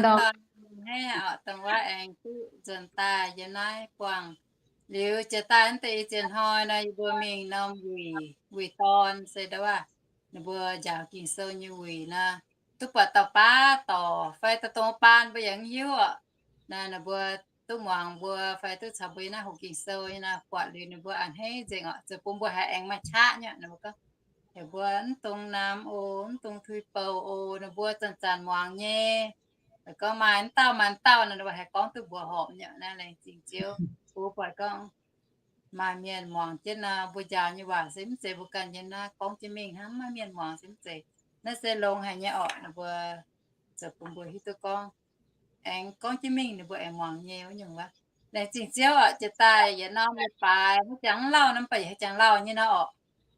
Dongh hnangv oc, dongh wuov aengx duqv nzuonx daaih yiem naaiv buangh. Liuz jiex daaih naaiv deix i ziex hnoi nor, yie mbuo mingh norm wuic, wuic dorn se ndau wuov, ninh mbuo njaaux Ging-Sou nyei wuic nor, duqv buatc dauh baav dorc fai dauh dongh baan mbuo yaac mv hiuv oc. Naaiv ninh mbuo duqv muangx mbuo fai duqv caux mbuo yiem naaiv hoqc Ging-Sou nyei nor, buatc liuz ninh mbuo a'hneiv nzengc oc, ziouc bun mbuo haiz aengx maaih qaqv nyei. Ninh mbuo gorngv, heuc mbuo mv dungx namx oc, mv dungx tuix bouc oc. Ninh mbuo zanc-zanc muangx nyei. Gorngv maaih mv dauh maaih mv dauh nor, ninh mbuo haiz gorngv duqv mbuox horpc nyei. Naaiv laengz zingh Ziouv, mbuo buatc gorngv maaih mienh muangx jienv nor, mbuo njaaux nyei waac se mv zeiz mbuo ganh yiem naaiv gorngv jienv mingh hnangv, maiv mienh muangx se mv zeiz. Naaiv se longx haic nyei orqc. Ninh mbuo ziouc bun mbuo hiuv duqv gorngv, aengx gorngv jienv mingh ninh mbuo aengx muangx nyei wuov nyungc wuov. Laengz zingh Ziouv oc, jiex daaih yietc norm leiz-baaix haaix jangx mv lauh nor, mv baac yaac haaix jangx lauh nyei nor orqc.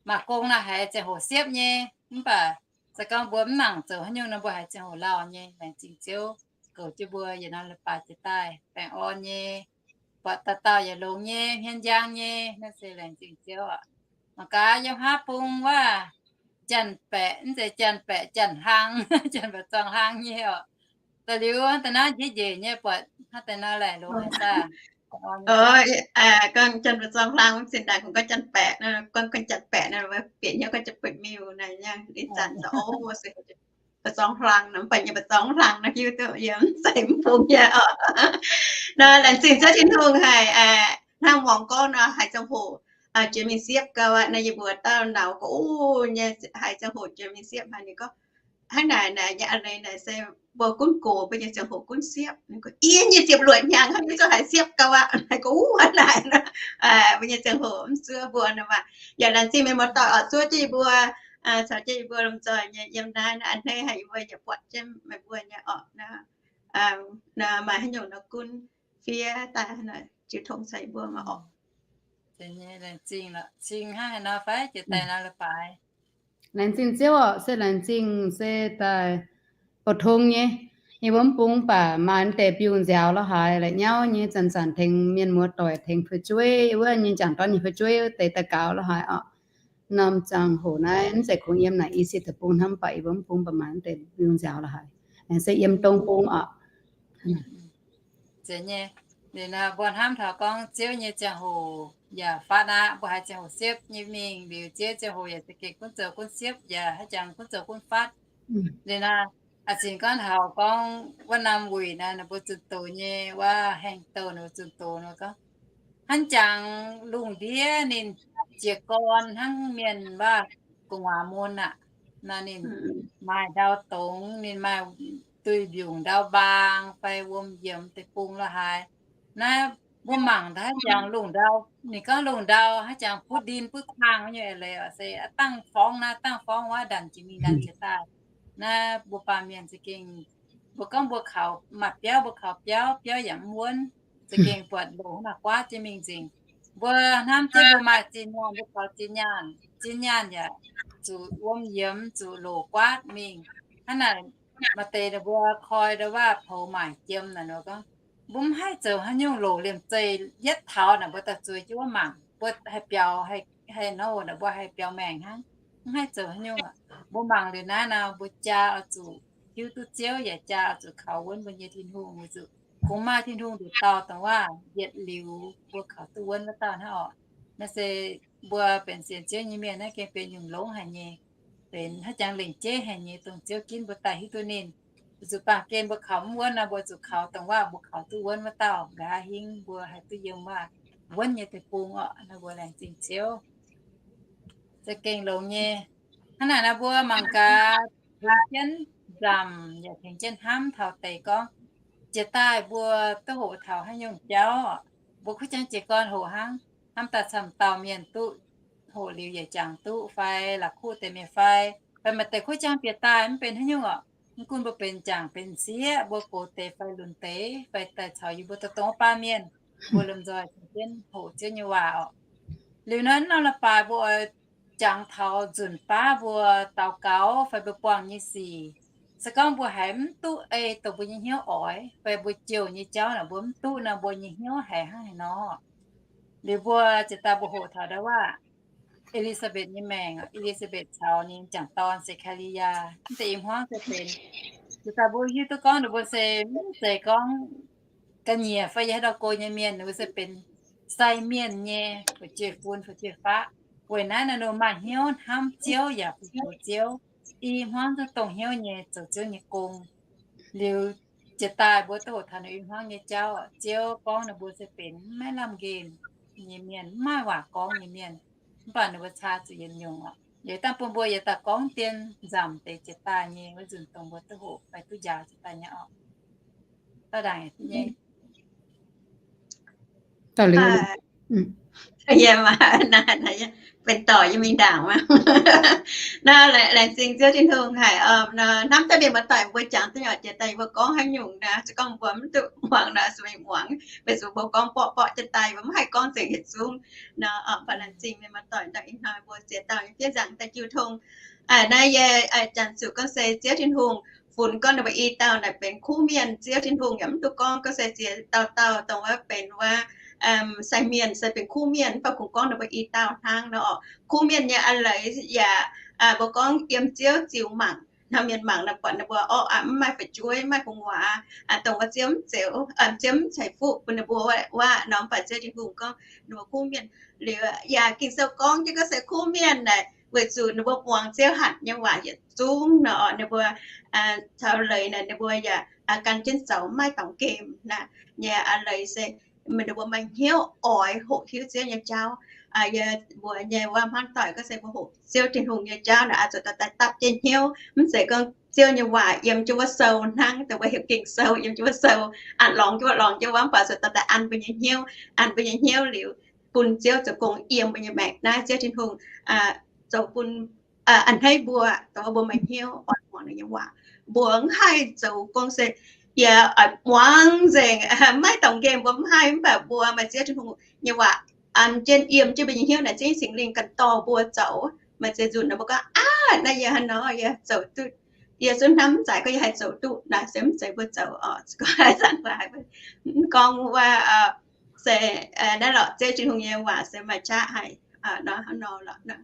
Mangc gong naaiv haiz ziangh hoc siepv nyei, mv baac se gorngv mbuo mv nangc zoux haaix nyungc nor, mbuo haiz ziangh hoc lauh nyei. Laengz zingh Ziouv goux jienv mbuo yietc norm leiz-baaix jiex daaih baengh orn nyei, buatc dauh dauh yaac longx nyei, hmien njang nyei. Naaiv se laengz zingh Ziouv oc. Mangc gaax yiem haav bung wuov, janx-baeqc, mv zeiz janx-baeqc, janx-hlang, janx-baeqc zorng hlang nyei oc. Da'liuz da'naaiv njiec njiec nyei buatc hnangv deix nor laaic longx haic saah? Gorngv janx-baeqc zorng hlang, zinh ndaangc kungx gorngv janx-baeqc, gorngv janx-baeqc nor, bieqc hnyouv gorngv janx-baeqc miuh naaic, ih zanc se o, baeqc zorng hlang nor, mv baac nyei baeqc zorng hlang nor hiuv duqv yiem zeiz mv bung nyei oc. Nor laengz zingh Ziouv Tin-Hungh haic, hnangv muangx gorngv nor haiz ziangh hoc jiex mingh siepv gau aqv. Naaiv yie mbuo dauh nauz gorngv, o, nyei haiz ziangh hoc jiex mingh siepv haic. Ninh gorngv, hnangv naaic naaic nyei a'hneiv naaic se mbuo gunv gox, mbuo nyei ziangh hoc gunv siepv. Ninh gorngv, yie nyei ziepc luoqc hnyangx hnangv nyei ziouc haaix siepv gau aqv. Naaic gorngv, uv, hnangv naaic nor, mbuo nyei ziangh hoc mv zuov mbuo nor maah. Yaac laengz zingh mienh muoz-doic oc, zuov jienv yie mbuo, caux jienv yie mbuo lomh nzoih nyei yiem naaiv. Naaiv a'hneiv haic yie mbuo yaac buatc jienv meih mbuo nyei oc. Maaih haaix nyungc nor gunv fiev daaih jiu tong caux yie mbuo maah oc. Laengz zingh hnangv haaix nor fai jiex daaih nor leiz-baaix. Laengz zingh Ziouv oc, se laengz zingh se daaih bouh tong nyei. Yie mbuo mv bung baac maaih deix biungh nziaaux la'haaix la'nyauv nyei, zanc-zanc tengx mienh muoz-doic tengx fu'jueiv wuov nyei, jangc dorn nyei fu'jueiv wuov deix daux gaux la'haaix oc. Norm ziangh hoc naaiv mv zeiz kungx yiem naaic E C deic-bung hnangv, mv baac yie mbuo mv bung baac maaih deix biungh nziaaux la'haaix. Aengx se yiem dongh bung oc. Zeiz nyei. Liuz nor mbuo hnamv taux gorngv Ziouv nyei ziangh hoc yaac faatv aqv. Mbuo haiz ziangh hoc siepv nyei mingh liuz, Ziouv ziangh hoc yaac za'gengh gunv zoux gunv siepv, yaac haaix jangx gunv zoux gunv faatv. Liuz nor, a'zinc gorngv taux gorngv wuov norm wuic nor, ninh mbuo zunh doz nyei, wuov haengh douz ninh mbuo zunh doz nor gorngv, hnangv jangx lungh ndiev ninh jiez gorn hnangv mienh wuov gu'nguaaz mun aqv. Nor ninh maaih ndau dongz, ninh maaih duih mbiungc ndau mbaang fai wuom yiemx deic-bung la'haaix. Naaiv mbuo mangc daaih haaix jangx lungh ndau, ninh gorngv lungh ndau haaix jangx butv ndin butv kang nyei leiz oc, se dangh forngv naaiv dangh forngv wuov, ndanc jiex mingh ndanc jiex daaih. Naaiv mbuo baamh mienh za'gengh, mbuo gorngv mbuo kaux maaih biauv, mbuo kaux biauv, biauv yaac mv wuonv, za'gengh buatc loc hnangv naaic guaav jienv mingh nzengc. Mbuo hnamv jienv mbuo maaih zinh nyaanh, mbuo kaux zinh nyaanh, zinh nyaanh yaac zuqc wuom yiemx, zuqc loc guaav mingh. Hnangv naaic, maaih deix ninh mbuo koi ndau wuov poux maaic jiem naaic nor gorngv, mbuo mv haih zoux haaix nyungc loc liemh zeih yietv taux naaic mbuo daaih zueiz jienv wuov mangc, mbuo haih biaux, haih nor naaic mbuo haih biaux maengc hnangv, mv haih zoux haaix nyungc aqv. Mbuo mangc liuz naaiv nor, mbuo jaa oix zuqc hiuv duqv Ziouv, yaac jaa oix zuqc kaux wuonv mbuo nyei Tin-Hungh, weic zuqc kungx maaih Tin-Hungh nduqc dauh dongh waac yietc liuz mbuo kaux duqv wuonv wuov dauh hnangv oc. Naaiv se mbuo benx sienx Ziouv nyei mienh naaiv gengh benx nyungc longx haic nyei, benx haaix jangx lengc jeiv haic nyei, dongh Ziouv ginv mbuo daaih hiuv duqv ninh. Weic zuqc baamh gen mbuo kaux mv wuonv nor, mbuo zuqc kaux dongh waac mbuo kaux duqv wuonv wuov dauh nqa'haav hingv mbuo haih duqv yiem waac wuonv nyei deic-bung oc. Naaiv mbuo laengz zingh Ziouv. Za'gengh longx nyei. Hnangv naaic nor mbuo mangc gaax, tengx jienv nzamc yaac tengx jienv hnamv taux deix gorngv, jiex daaih mbuo duqv hoqc taux haaix nyungc jauv. Mbuo kuv jangx jiez gorn hoqc hnangv, hnamv daaih camv dauh mienh duqv hoqc liuz yaac jangx duqv fai la'kuqv deix mienh fai, fai maaih deix kuv jangx bieqc daaih mv benx haaix nyungc oc. Mv gunv mbuo benx jangc benx sieqv, mbuo gox deix fai lunx deix fai daaih caux yie mbuo dongh dongh wuov baamh mienh, mbuo lomh nzoih tengx jienv hoqc Ziouv nyei waac oc. Liuz nor, norm leiz-baaix mbuo oix jangx taux nzunc baav mbuo daux gaux fai mbuo buangh nyei sic. Se gorngv mbuo haiz mv duqv ei dongh mbuo nyei hnyouv oix, fai mbuo jouh nyei jauv naaic mbuo mv duqv nor, mbuo nyei hnyouv haiz hnangv haaix nor. Liuz mbuo jiex daaih mbuo hoqc taux ndau wuov E^li^saa^mbetc nyei maengc. E^li^saa^mbetc caux ninh jangc dorn Sekc^kaa^li^yaa, mv deix i hmuangv se benx Jiex daaih mbuo hiuv duqv gorngv ninh mbuo se mv zeiz gorngv ga'nyiec fai yaac haaix dauh go nyei mienh, ninh mbuo se benx sai mienh nyei fu'jueiv-fun fu'jueiv-faqv. Weic naaiv naaiv ninh mbuo maaih hnyouv hnamv Ziouv yaac fu-sux Ziouv, i hmuangv duqv dongh hnyouv nyei zoux Ziouv nyei gong. Liuz jiex daaih mbuo duqv hoqc taux ninh i hmuangv nyei jauv, Ziouv gorngv ninh mbuo se benx maiv lamh nqemh nyei mienh, maiv maaih waac gorngv nyei mienh, mv baac ninh mbuo caa zuqc yietc nyungc oc. Liuz dangh bun mbuo yietc daaih gorngv dien nzamc deix jiex daaih nyei wuov nzunc dongh mbuo duqv hoqc fai duqv njaaux jiex daaih nyei oc. Dauh ndaangc nyei. Benx dorc yie mingh ndaangc maah. Naaiv laengz zingh Ziouv Tin-Hungh haic. Hnamv duqv mienh muoz-doic mbuo jangx duqv nyei jiex daaih mbuo gorngv haaix nyungc naaic, se gorngv mbuo mv duqv muangx naaic, se mingh muangx, weic zuqc mbuo gorngv borqv borqv jiex daaih, mbuo mv haih gorngv nzengc yietc zungv nor. Baac laengz zingh mienh muoz-doic daaih ih hnoi mbuo ziex dauh nyei fiev nzaangc daaih jiu tong. Naaiv yie janx zuqc gorngv se Ziouv Tin-Hungh funx gorngv ninh mbuo i dauh naaic benx kuv mienh. Ziouv Tin-Hungh yaac mv duqv gorngv gorngv se ziex dauh dauh dongh wuov benx wuov sai mienh se benx kuv mienh, mv baac kungx gorngv ninh mbuo i dauh hnangv nor. Kuv mienh nyei a'leiz yaac mbuo gorngv yiem Ziouv ziux mangc. Hnangv mienh mangc naaic buatc ninh mbuo orqv, mv maaih fu'jueiv, mv maaih gu'nguaaz, dongh wuov Ziouv mv zeiz, Ziouv mv ceix fuqv bun ninh mbuo wuov nor. Mv baac Ziouv Tin-Hungh gorngv ninh mbuo kuv mienh. Liuz yaac Ging-Sou gorngv jienv gorngv se kuv mienh naaic weic zuqc ninh mbuo muangx Ziouv hatc nyei waac yietc zungv nor, ninh mbuo caux leiz naaic ninh mbuo yaac gan jienv zoux, maiv dorngx nqemh naaic nyei a'leiz se ninh mbuo maaih hnyouv oix hoqc hiuv Ziouv nyei jauv. Yie mbuo nyei wuov hmuangv doic gorngv se mbuo hoqc Ziouv Tin-Hungh nyei jauv naaic oix zuqc dorh daaih dapv jienv hnyouv. Mv zeiz gorngv Ziouv nyei waac yiem jienv wuov sou hnangv, dongh mbuo heuc Ging-Sou, yiem jienv wuov sou, a'longx jienv wuov, longx jienv wuov, mv baac zuqc dorh daaih an mbuo nyei hnyouv. An mbuo nyei hnyouv liuz, bun Ziouv zoux gong yiem mbuo nyei maengc. Naaiv Ziouv Tin-Hungh zoux bun a'hneiv mbuo, dongh wuov mbuo maaih hnyouv oix muangx ninh nyei waac. Mbuo mv haih zoux gong se yie oix muangx nzengc, maiv dorngx nqemh mbuo mv haih. Mv baac mbuo maaih Ziouv Tin-Hungh nyei waac an jienv yiem jienv mbuo nyei hnyouv naaic, Ziouv Singx Lingh ganh dorh mbuo zoux. Maaih ziex nzunc nor mbuo gorngv, aav, naaiv yie haaix nor yie zoux duqv, yie zungv hnamv mv zaqc gorngv yie haih zoux duqv naaic, se mv zeiz mbuo zoux oc. Gorngv wuov, se naaiv lorqc, Ziouv Tin-Hungh nyei waac se maaih qaqv haic nor, hnangv nor lorqc.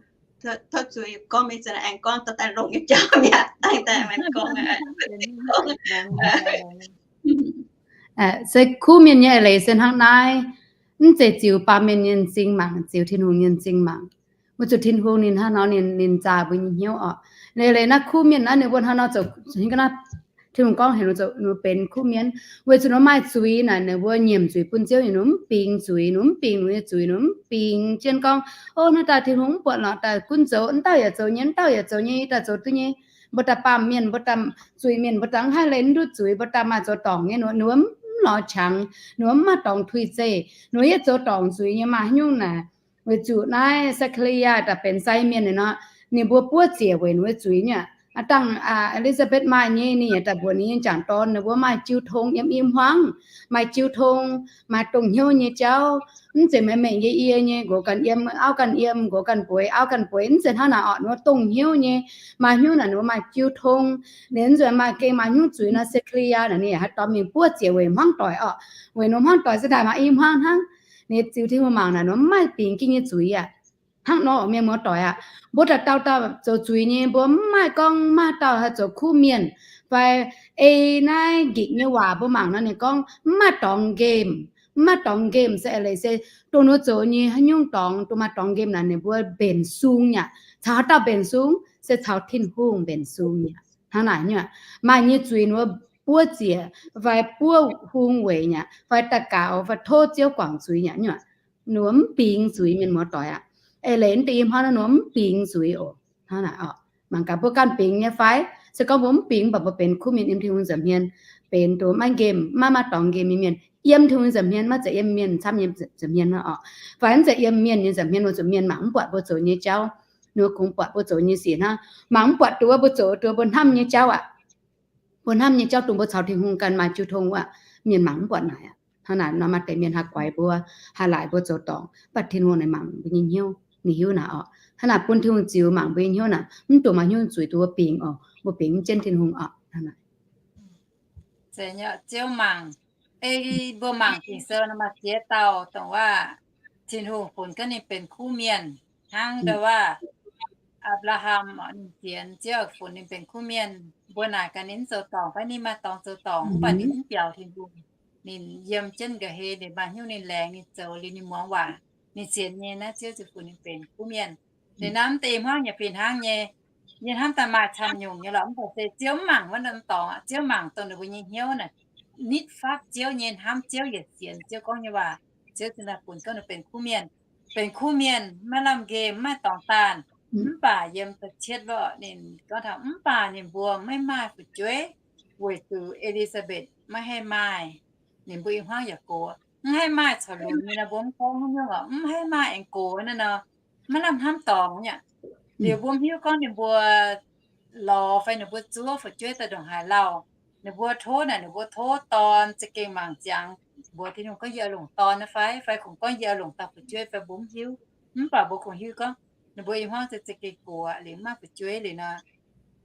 Tov zuiz gorngv mingh za'naaiv aengx gorngv dorh daaih longx nyei jauv mi'aqv, dangh daaih mangc gorngv. Se kuv mienh nyei eix leiz se hnangv naaiv. Mv zeiz ziux baamh mienh nyei m'zing mangc, ziux Tin-Hungh nyei m'zing mangc. Weic zuqc Tin-Hungh ninh hnangv nor ninh, ninh zaah mbuo nyei hnyouv oc. Eix leiz naaiv kuv mienh naaiv ninh mbuo hnangv nor zoux, Tin-Hungh gorngv heuc ninh mbuo benx kuv mienh, weic zuqc ninh mbuo maaih zuiz naaic, ninh mbuo nyiemc zuiz bun Ziouv, ninh mbuo mv bingx zuiz, ninh mbuo mv bingx ninh nyei zuiz, ninh mbuo mv bingx jienv gorngv, o, naaiv daaih Tin-Hungh mv buatc lorqc, daaih gunv zoux, wuov dauh yaac zoux nyei, wuov dauh yaac zoux nyei, daaih zoux duqv nyei. Mbuo daaih baamh mienh, mbuo daaih zuiz mienh, mbuo daaih mv haih leih mv ndutv zuiz, mbuo daaih maaih zoux dorngc nyei, ninh mbuo mv lorz qangx, ninh mbuo mv maaih dorngx tuix zeih, ninh mbuo yietv zoux dorngc zuiz nyei maaih haaix nyungc naaic. Weic zuqc naaiv Saa^kaa^li^yaa daaih benx sai mienh nor, ninh mbuo buov ziec weic ninh mbuo zuiz nyei. Aav dangh E^li^saa^betv maaih nyei, ninh yaac daaih mbuox ninh nyei m'jangc dorn, ninh mbuo maaih jiu tong yiem i hmuangv, maaih jiu tong, maaih dongh hnyouv nyei jauv. Mv zeiz meih mengh yie yie nyei, nqox ganh yiem, auv ganh yiem, nqox ganh bueix, auv ganh bueix, mv zeiz hnangv naaic orqc. Ninh mbuo dongh hnyouv nyei, maaih hnyouv naaic ninh mbuo maaih jiu tong. Ninh mv zeiz maaih gengh maaih hnyouv zuiz nor, Saa^kaa^li^yaa naaic ninh yaac haih dorh mingh buov ziec weic hmuangv doic orqc. Weic ninh hmuangv doic se daaih maaih i hmuangv hnangv. Ninh ziux Tin-Hungh mangc naaic, ninh mbuo mv maaih bingx Ging nyei zuiz aqv. Hnangv nor, mienh muoz-doic aac, mbuo dauh dauh zoux zuiz nyei, mbuo mv maaih gorngv maaih dauh haih zoux kuv mienh. Fai ei naaiv Ging nyei waac mbuo mangc nor, ninh gorngv mv maaih dorngx nqemh. Mv maaih dorngx nqemh se eix leiz se dongh ninh mbuo zoux nyei haaix nyungc dorngx, dongh maaih dorngx nqemh naaic, ninh mbuo mbenc sung yaac caux haaix dauh mbenc sung? Se caux Tin-Hungh mbenc sung yaac hnangv naaic nyei. Maaih nyei zuiz ninh mbuo buov ziec fai buov hung weic yaac fai daux gaux fai tov Ziouv guangc zuiz yaac nyei. Ninh mbuo mv bingx zuiz, mienh muoz-doic aac. Eix leiz naaiv deix i hmuangv ninh mbuo mv bingx zuiz oc. Hnangv naaic orqc. Mangc gaax mbuo ganh bingx nyei fai? Se gorngv mbuo mv bingx, mv baac mbuo benx kuv mienh yiem Tin-Hungh nza'hmien, benx dongh maiv nqemh, maiv maaih dorngx nqemh nyei mienh yiem Tin-Hungh nza'hmien, maiv zeiz yiem mienh camv nyei nza'hmien nor orqc. Fai mv zeiz yiem mienh nyei nza'hmien, weic zuqc mienh mangc mv buatc mbuo zoux nyei jauv. Ninh mbuo kungx buatc mbuo zoux nyei sic hnangv, mangc mv buatc duqv mbuo zoux, duqv mbuo hnamv nyei jauv aac. Mbuo hnamv nyei jauv dongh mbuo caux Tin-Hungh ganh maaih jiu tong wuov, mienh mangc mv buatc naaic aqv. Hnangv naaic nor maaih deix mienh haih guaix mbuo, haih laaic mbuo zoux dorngc, mv baac Tin-Hungh ninh mangc mbuo nyei hnyouv, ninh hiuv naaic orqc. Hnangv naaic bun Tin-Hungh ziux mangc mbuo nyei hnyouv naaic, mv dungx maaih hnyouv zuiz duqv mbuo bingx oc, mbuo bingx mv jienv Tin-Hungh orqc. Hnangv naaic. Ziouv mangc, ei mbuo mangc Ging-Sou nor maaih ziex dauh dongh waac Tin-Hungh funx gaax ninh benx kuv mienh, hnangv ndau waac Apc^laa^ham oc, ninh sienx Ziouv funx ninh benx kuv mienh. Mbuo naaic gaax ninh mv zoux dorngc fai ninh maaih dorngx zoux dorngc, mv baac ninh mv biaux Tin-Hungh. Ninh yiem jienv nqa'haav, ninh maaih hnyouv ninh laengz, ninh zoux liuz ninh muangx waac. Ninh sienx nyei naaiv Ziouv ziouc funx ninh benx kuv mienh. Ninh naaiv mv deix i hmuangv yaac fih hnangv nyei. Yie hnamv daaih maaih camv nyungc nyei lorqc, mv baac se Ziouv mv mangc wuov norm dorngx, Ziouv mangc dongh ninh mbuo nyei hnyouv naaic. Nitv fatv Ziouv nyei, hnamv Ziouv yaac sienx Ziouv gorngv nyei waac, Ziouv zinh daaih funx gorngv ninh benx kuv mienh. Benx kuv mienh maiv lamh nqemh, maiv dorngx daanh. Mv baac yiem da'cietv wuov ninh gorngv taux, mv baac ninh mbuo maiv maaih fu'jueiv, weic zuqc E^li^saa^mbetc maiv haih maaih. Ninh mbuo i hmuangv yaac gox, mv haih maaih corc lunx nyei nor, mbuo mv gorngv haaix nyungc oc, mv haih maaih aengx gox naaiv nor, maiv lamh hnamv dorngx nyei aqv. Liuz mbuo mv hiuv gorngv ninh mbuo lorz fai ninh mbuo zuov fu'jueiv daaih ndongc haaix lauh. Ninh mbuo tov naaic, ninh mbuo tov dorn za'gengh mangc ziangx mbuox Tin-Hungh gorngv, yie oix longc dorn naaiv fai, fai kungx gorngv yie oix longc dauh fu'jueiv fai, mbuo mv hiuv. Mv baac mbuo kungx hiuv gorngv ninh mbuo i hmuangv se za'gengh gox liuz mv maaih fu'jueiv liuz nor,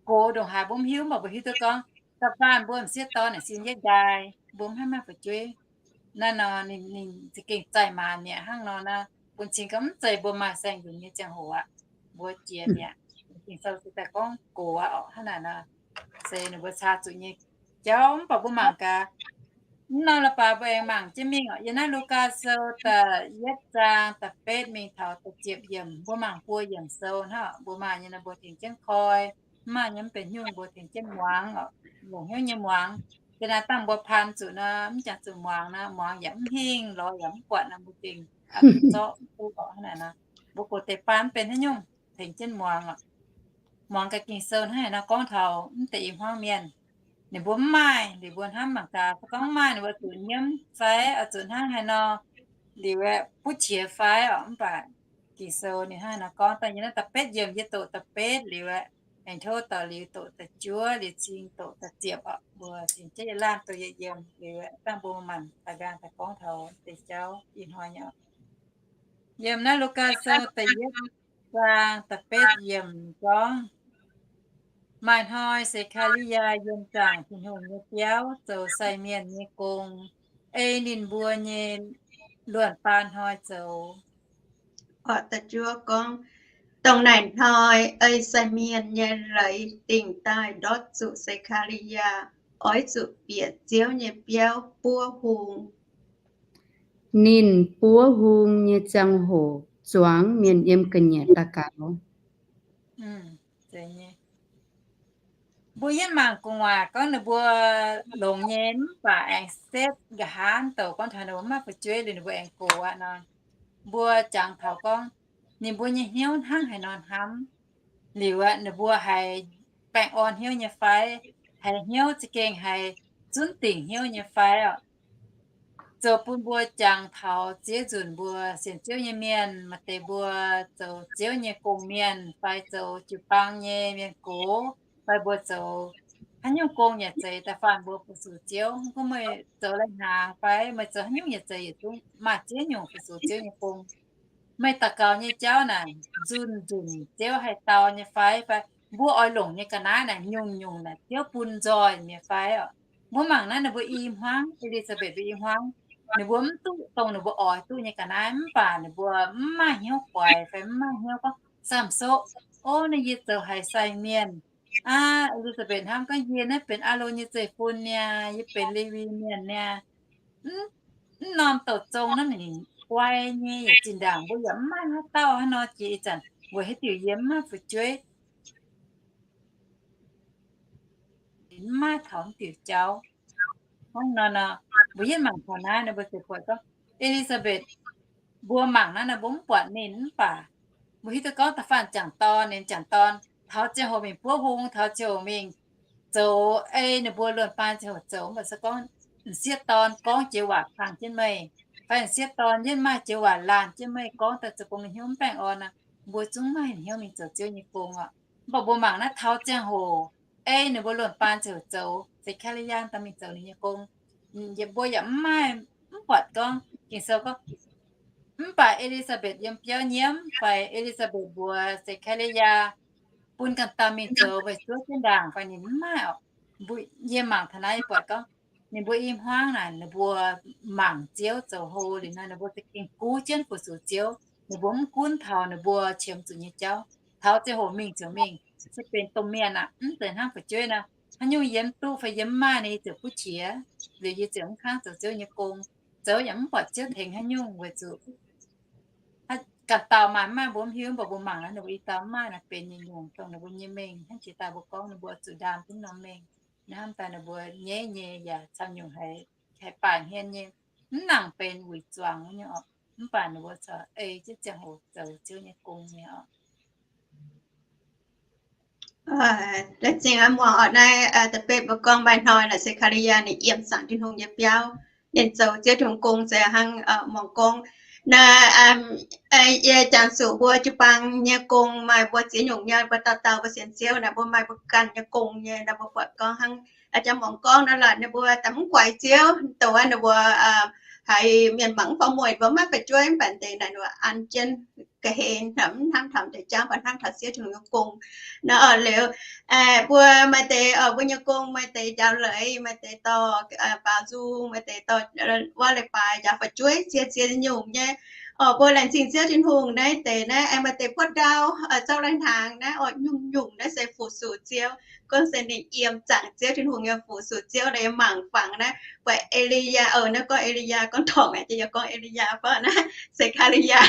gox ndongc haaix mbuo mv hiuv, mv baac mbuo hiuv duqv gorngv da'faanh mbuo m'sieqv dorn naaic sin yietv nqaai, mbuo mv haih maaih fu'jueiv. Naaiv nor ninh, ninh za'gengh zaih maanc mi'aqv. Hnangv nor naaiv bun cing gorngv mv zeiz mbuo maaih saeng-nzunc nyei ziangh hoc aqv. Mbuo jiex mi'aqv. Ging-Sou se daaih gorngv gox aqv orqc. Hnangv naaic nor se ninh mbuo caa zuqc nyei jauv. Mv baac mbuo mangc gaax, mv norm leiz-baaix mbuo aengx mangc jienv mingh orqc. Yiem naaiv Lugaa Sou da'yietv zaang da'betv mingh taux da'ziepc yiemc, mbuo mangc buo yiemc sou hnangv. Mbuo maaih nyei nor mbuo tengx jienv koi, mv maaih nyei mv benx haaix nyungc, mbuo tengx jienv muangx orqc. Longc hnyouv nyei muangx. Ga'naaiv dangh mbuo paan zuqc nor, mv jangx zuqc muangx nor, muangx yaac mv hingh, lorz yaac mv buatc nor, mbuo gengh zorqv duqv orqc. Hnangv naaic nor, mbuo gox deix baan mv benx haaix nyungc, tengx jienv muangx orqc. Muangx gaax Ging-Sou hnangv haaix nor gorngv taux mv deix i hmuangv mienh. Ninh mbuo mv maaih, liuz mbuo hnamv mangc gaax, se gorngv mv maaih ninh mbuo zuqc nyiemv fai oix zuqc hnangv haaix nor, liuz aeqv, butv qiex fai orqc. Mv baac Ging-Sou ninh hnangv haaix nor gorngv daaih nyei naaiv da'betv yiemc, yie doqc da'betv liuz aeqv, aengx tov doqc liuz doqc da'juov, liuz cing doqc da'ziepc orqc. Mbuo cingx jienv yietc laanh doqc yietc yiemc liuz aeqv, dangh mbuo maanc daaih nqaang daaih gorngv taux deix jauv ih hnoi nyei orqc. Yiem naaiv Lugaa Sou da'yietv zaang da'betv yiemc gorngv, maaih hnoi Se^kaa^li^yaa yiem zaangc Tin-Hungh nyei biauv zoux sai mienh nyei gong, ei ninh mbuo nyei luonh baan hnoi zoux. Da'juov gorngv, dongh naaic hnoi ei sai mienh nyei leiz dingc daaih ndortv zuqc Se^kaa^li^yaa oix zuqc bieqc Ziouv nyei biauv buov hung. Ninh buov hung nyei ziangh hoc zuangx mienh yiem ga'nyiec daux gaux. Mbuo yietv mangc gu'nguaaic gorngv ninh mbuo longx nyei mv baac aengx setv nqa'haav douc gorngv taux ninh mbuo mv maaih fu'jueiv liuz ninh mbuo aengx gox aqv nor. Mbuo jangx taux gorngv ninh mbuo nyei hnyouv hnangv haaix nor hnamv, liuz aeqv, ninh mbuo haiz baengh orn hnyouv nyei fai, haiz hnyouv za'gengh haiz zunv dingc hnyouv nyei fai orqc. Zoux bun mbuo jangx taux ziex nzunc mbuo sienx Ziouv nyei mienh, maaih deix mbuo zoux Ziouv nyei gong-mienh fai zoux jiu-baang nyei mienh gox, fai mbuo zoux haaix nyungc gong yaac zeiz, da'faanh mbuo fu-sux Ziouv. Mv gunv meih zoux lai-hnaangx fai meih zoux haaix nyungc yaac zeiz, yietc zungv maaih ziex nyungc fu-sux Ziouv nyei gong. Meih daux gaux nyei jauv naaic, nzunh nzunc Ziouv haih dau nyei fai, fai mbuo oix longc nyei ga'naaiv naaic nyungc-nyungc naaic Ziouv bun nzoih nyei fai orqc. Mbuo mangc naaiv ninh mbuo i hmuangv, E^li^saa^mbetc mbuo i hmuangv, ninh mbuo mv duqv dongh ninh mbuo oix duqv nyei ga'naaiv, mv baac ninh mbuo mv maaih hnyouv guaix fai mv maaih hnyouv gorngv, Samx^so, o, naaiv yie zoux haiz sai mienh aqv. E^li^saa^mbetc hnamv gorngv, yie naaiv benx Aalon nyei zeiv-fun niaa, yie benx Lewi mienh niaa. Mv norm douc zong naaiv ninh guai nyei, yaac zinh ndaangc mbuo yaac mv maaih haaix dauh haaix nor jiex ih zanc weic haaix diuc yie mv maaih fu'jueiv, mv maaih taux haaix diuc jauv. Hnangv nor nor, mbuo yietv mangc taux naaiv nor, mbuo ziouc buatc gorngv E^li^saa^mbetc, mbuo mangc naaiv nor mbuo mv buatc ninh mv baac mbuo hiuv duqv gorngv da'faanh jangc dorn, ninh jangc dorn taux ziangh hoc mingh buov hung, taux ziangh hoc mingh zoux ei ninh mbuo luonh baan ziangh hoc zoux, mv baac se gorngv m'sieqv dorn gorngv joux waac kangh jienv meih, fai m'sieqv dorn yietv maaih joux waac laanh jienv meih, gorngv daaih zoux bun meih hnyouv mv baengh orn nor, mbuo zungv maaih hnyouv mingh zoux Ziouv nyei gong orqc. Mv baac mbuo mangc naaiv taux ziangh hoc ei ninh mbuo luonh baan ziouc zoux, Se^kaa^li^yaa daaih mingh zoux ninh nyei gong. Yie mbuo yaac mv maaih, mv buatc gorngv Ging-Sou gorngv, mv baac E^li^saa^mbetc yiem biauv nyiemv, fai E^li^saa^mbetc mbuox Se^kaa^li^yaa bun ganh dauh mingh zoux weic zuov jienv ndaangc fai, ninh mv maaih orqc. Mbuo, yie mangc taux naaiv yie buatc gorngv ninh mbuo i hmuangv naaic ninh mbuo mangc Ziouv zoux hlo liuz nor, ninh mbuo za'gengh guv jienv fu-sux Ziouv. Ninh mbuo mv gunv taux ninh mbuo qiemx zuqc nyei jauv. taux ziangh hoc mingh ziouc mingh, se benx domh mienh aqv, mv zeiz hnangv fu'jueiv nor. Haaix nyungc yie mv duqv fai yie mv maaih nor, yie ziouc buov qiex, liuz yie ziouc mv kangv zoux Ziouv nyei gong, zoux yaac mv buatc Ziouv tengx haaix nyungc weic zuqc ganh dauh maaih mv maaih mbuo mv hiuv, mv baac mbuo mangc naaiv ninh mbuo i dauh mv maaih naaic benx nyungc-nyungc dongh ninh mbuo nyei mengh hnangv jiex daaih mbuo gorngv ninh mbuo zuqc ndaam duqv norm mengh. Naaiv hnamv daaih ninh mbuo nyeiv nyei yaac camv nyungc haiz, haiz baaic hmien nyei, mv nangc benx wuic zuangx nyei oc. Mv baac ninh mbuo corc ei jienv ziangh hoc zoux Ziouv nyei gong nyei oc. Laengz zingh muangx oc. Naaiv da'betv mbuo gorngv maaih hnoi naaic, Se^kaa^li^yaa ninh yiem zaangc Tin-Hungh nyei biauv, ninh zoux Ziouv Tin-Hungh gong se hnangv muangx gorngv naaic, yie jangx zuqc mbuo jiu-baang nyei gong maaih mbuo ziex nyungc nyei, mbuo dauh dauh mbuo sienx Ziouv naaic, mbuo maaih mbuo ganh nyei gong nyei. Naaiv mbuo buatc gorngv hnangv a'jang muangx gorngv naaiv lorqc, ninh mbuo daaih mv guaix Ziouv, dongh wuov ninh mbuo haiz mienh mangc mv fangx mueic, mbuo maiv fu'jueiv, mv baac deix naaic ninh mbuo an jienv ga'hlen, mv hnangv taux deix jauv, mv baac hnangv taux Ziouv Tin-Hungh nyei gong. Naaiv oc liuz, mbuo maaih deix mbuo nyei gong, maaih deix njaaux leiz, maaih deix dorh baaux nzung, maaih deix dorh wuov leiz-baaix njaaux fu'jueiv, ziex ziex nyungc nyei. Oc, mbuo laengz zingh Ziouv Tin-Hungh naaiv deix naaiv, maaih deix buov ndau, zorqv lai-hnaangx naaiv oc, nyungc-nyungc naaiv se fu-sux Ziouv. Gorngv se ninh yiem zaangc Ziouv Tin-Hungh nyei fu-sux Ziouv, ninh mangc fangx naaiv, buatc E^li^yaa, oc, naaiv gorngv E^li^yaa, gorngv dorngc aqv, yie gorngv E^li^yaa fai naaiv Se^kaa^li^yaa.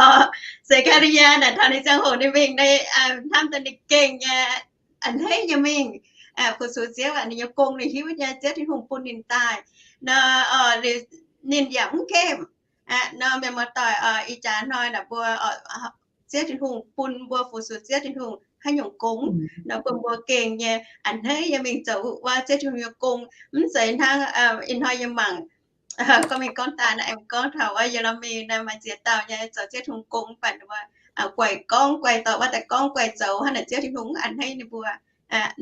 Oc, Se^kaa^li^yaa naaic taux ninh ziangh hoc ninh mingh naaiv, hnamv daaih ninh gengh nyei, a'hneiv nyei mingh fu-sux Ziouv aqv. Ninh nyei gong ninh hiuv nyei, Ziouv Tin-Hungh bun ninh daaih nor, ninh yaac mv nqemh nor. Mienh muoz-doic, ih jaax hnoi naaic mbuo, Ziouv Tin-Hungh bun mbuo fu-sux Ziouv Tin-Hungh haaix nyungc gong nor, bun mbuo gengh nyei a'hneiv nyei mingh zoux wuov Ziouv Tin-Hungh nyei gong. Mv zeiz hnangv ih hnoi yie mangc gorngv mingh gorngv daaih naaiv, aengx gorngv taux wuov Ye^le^mi naaiv, maaih ziex dauh nyei zoux Ziouv Tin-Hungh gong, mv baac ninh mbuo guaix gorngv guaix dorh, wuov daaih gorngv guaix zoux, hnangv naaic Ziouv Tin-Hungh mv a'hneiv ninh mbuo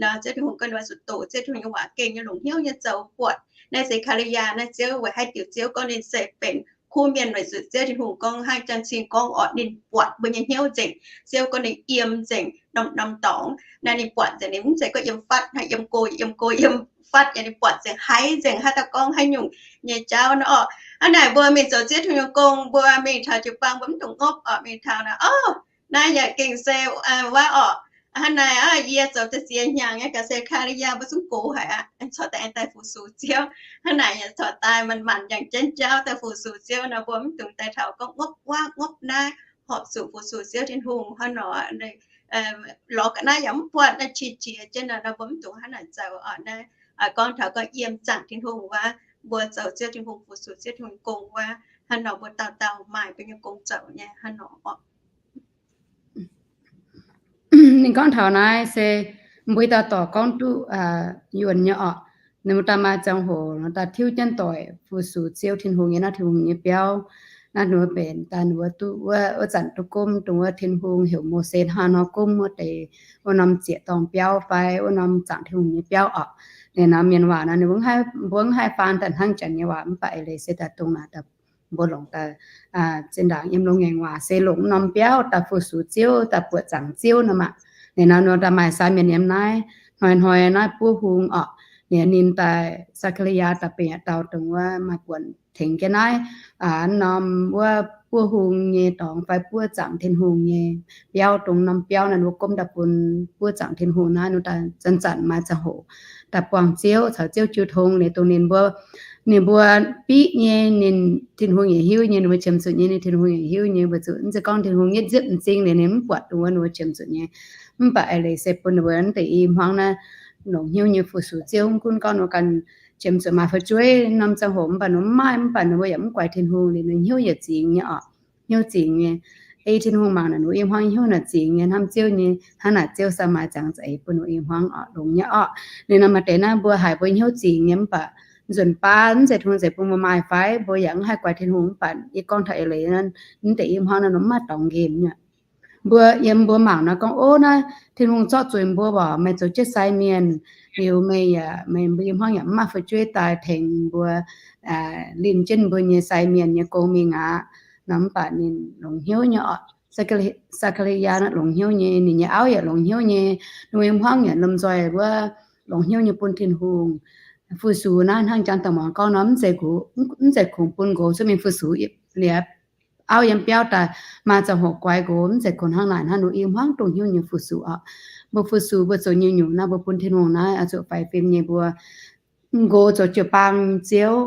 nor. Ziouv Tin-Hungh gorngv ninh mbuo zuqc doqc Ziouv Tin-Hungh nyei waac gengh nyei longc hnyouv nyei zoux buatc. Naaiv Se^kaa^li^yaa naaiv, Ziouv weic haaix diuc Ziouv gorngv ninh se benx kuv mienh, weic zuqc Ziouv Tin-Hungh gorngv hnangv janx-cing gorngv oc, ninh buatc mbuo nyei hnyouv nzengc. Ziouv gorngv ninh yiem nzengc norm-norm dorngx. Naaiv ninh buatc nzengc, ninh mv zeiz gorngv yiem fatv hnangv yiem go, yiem go yiem fatv, yaac ninh buatc nzengc, haiz nzengc haaix dauh gorngv haaix nyungc nyei jauv nor oc. Hnangv naaic mbuo mingh zoux Ziouv Tin-Hungh nyei gong, mbuo mingh taux jiu-baang mbuo mv dungx ngopv oc. Mingh taux naaic, oc, naaiv yaac gengh se wuov oc. Hnangv naaic, yie zoux da'ziex hnyangx nyei ga'se Se^kaa^li^yaa mbuo zungv gox haic aqv, corc daaih aengx daaih fu-sux Ziouv. Hnangv naaic yaac corc daaih manc-manc yangh jienv jauv daaih fu-sux Ziouv nor, mbuo mv dungx daaih taux gorngv ngopv wuov ngopv naaiv, horpc zuqc fu-sux Ziouv Tin-Hungh hnangv nor. Lorz ga'naaiv yaac mv buatc naaiv qiex jiez jienv nor, mbuo mv dungx hnangv naaic zoux oc. Naaiv gorngv taux gorngv yiem zaangc Tin-Hungh wuov, mbuo zoux Ziouv Tin-Hungh, fu-sux Ziouv Tin-Hungh gong wuov, hnangv nor mbuo dauh dauh maaih mbuo nyei gong zoux nyei hnangv nor oc. Ninh gorngv taux naaiv se mbuo dauh dorc gorngv duqv yuonh nyei oc. Ninh mbuo daaih maaih ziangh hoc daaih tiuv jienv doic fu-sux Ziouv Tin-Hungh nyei naaiv Tin-Hungh nyei biauv. Naaiv ninh mbuo benx daaih ninh mbuo duqv wuov, wuov zanc duqv gomv dongh wuov Tin-Hungh heuc Mose hnangv nor gomv wuov deix, wuov norm zieqc dorngh biauv fai wuov norm zaangc Tin-Hungh nyei biauv oc. Ninh nor mienh waac nor ninh mbuo mv haih faan daaih hnangv janx nyei waac, mv baac eix leiz se daaih dongh naaic mbuo longc daaih zinh ndaangc yiem Loz-Ngaengc waac se longc norm biauv daaih fu-sux Ziouv, daaih buoqc zaangc Ziouv nor maah. Ninh nor ninh daaih maaih sai mienh yiem naaiv, hnoi-hnoi naaiv buov hung oc. Ninh, ninh daaih Saa^kaa^li^yaa daaih benx yietc dauh dongh wuov maaih buonc tengx jienv naaiv norm wuov buov hung nyei dorngx fai buov zaangc Tin-Hungh nyei biauv. Dongh norm biauv naaiv ninh mbuo gomv daaih bun buov zaangc Tin-Hungh naaiv, ninh daaih zanc-zanc maaih ziangh hoc daaih buangh Ziouv caux Ziouv jiu tong. Liuz dongh ninh mbuo, ninh mbuo biqv nyei, ninh Tin-Hungh yaac hiuv nyei, ninh mbuo qiemx zuqc nyei, ninh Tin-Hungh yaac hiuv nyei, weic zuqc mv zeiz gorngv Tin-Hungh nyei nziepv m'zing liuz ninh mv buatc dongh wuov ninh mbuo qiemx zuqc nyei. Mv baac eix leiz se bun ninh mbuo naaiv deix i hmuangv naaiv longc hnyouv nyei fu-sux Ziouv. Mv gunv gorngv ninh mbuo ganh qiemx zuqc maaih fu'jueiv norm ziangh hoc mv baac ninh mbuo mv maaih, mv baac ninh mbuo yaac mv guaix Tin-Hungh liuz ninh hnyouv yaac zingx nyei oc. Hnyouv zingx nyei. Ei Tin-Hungh mangc naaic ninh mbuo i hmuangv hnyouv naaic zingx nyei, hnamv Ziouv nyei. Hnangv naaic Ziouv se maaih ziangx za'eix bun ninh mbuo i hmuangv oc, longx nyei oc. Ninh nor maaih deix naaiv mbuo haiz mbuo hnyouv zingx nyei mv baac nzunc baav mv zeiz Tin-Hungh za'eix bun mbuo maaih fai mbuo yaac mv haih guaix Tin-Hungh mv baac yie gorngv taux eix leiz naaiv, mv deix i hmuangv naaiv ninh mv maaih dorngx nqemh nyei. Mbuo yiem mbuo mangc nor gorngv, ov, naaiv Tin-Hungh zorqv zuiz mbuo waac, meih zoux jienv sai mienh, liuz meih yaac, meih mbuo i hmuangv yaac mv maaih fu'jueiv daaih tengx mbuo, linh jienv mbuo nyei sai mienh nyei gong mingh aqv. Nor mv baac ninh longx hnyouv nyei oc. Saa^kaa^li^yaa naaiv longx hnyouv nyei, ninh nyei auv yaac longx hnyouv nyei, ninh mbuo i hmuangv yaac lomh nzoih wuov longx hnyouv nyei bun Tin-Hungh. Fu-sux naaiv hnangv jangx daaih muangx gorngv nor, mv zeiz kungx bun nqox cuotv mingh fu-sux liuz auv yiem biauv daaih maaih ziangh hoc guaix nqox, mv zeiz kungx hnangv naaic hnangv. Ninh i hmuangv dongh hnyouv nyei fu-sux oc. Mbuo fu-sux mbuo zoux nyei nyungc naaiv, mbuo bun Tin-Hungh naaiv oix zuqc faix fim nyei. Mbuo nqox zoux jiu-baang ziouv,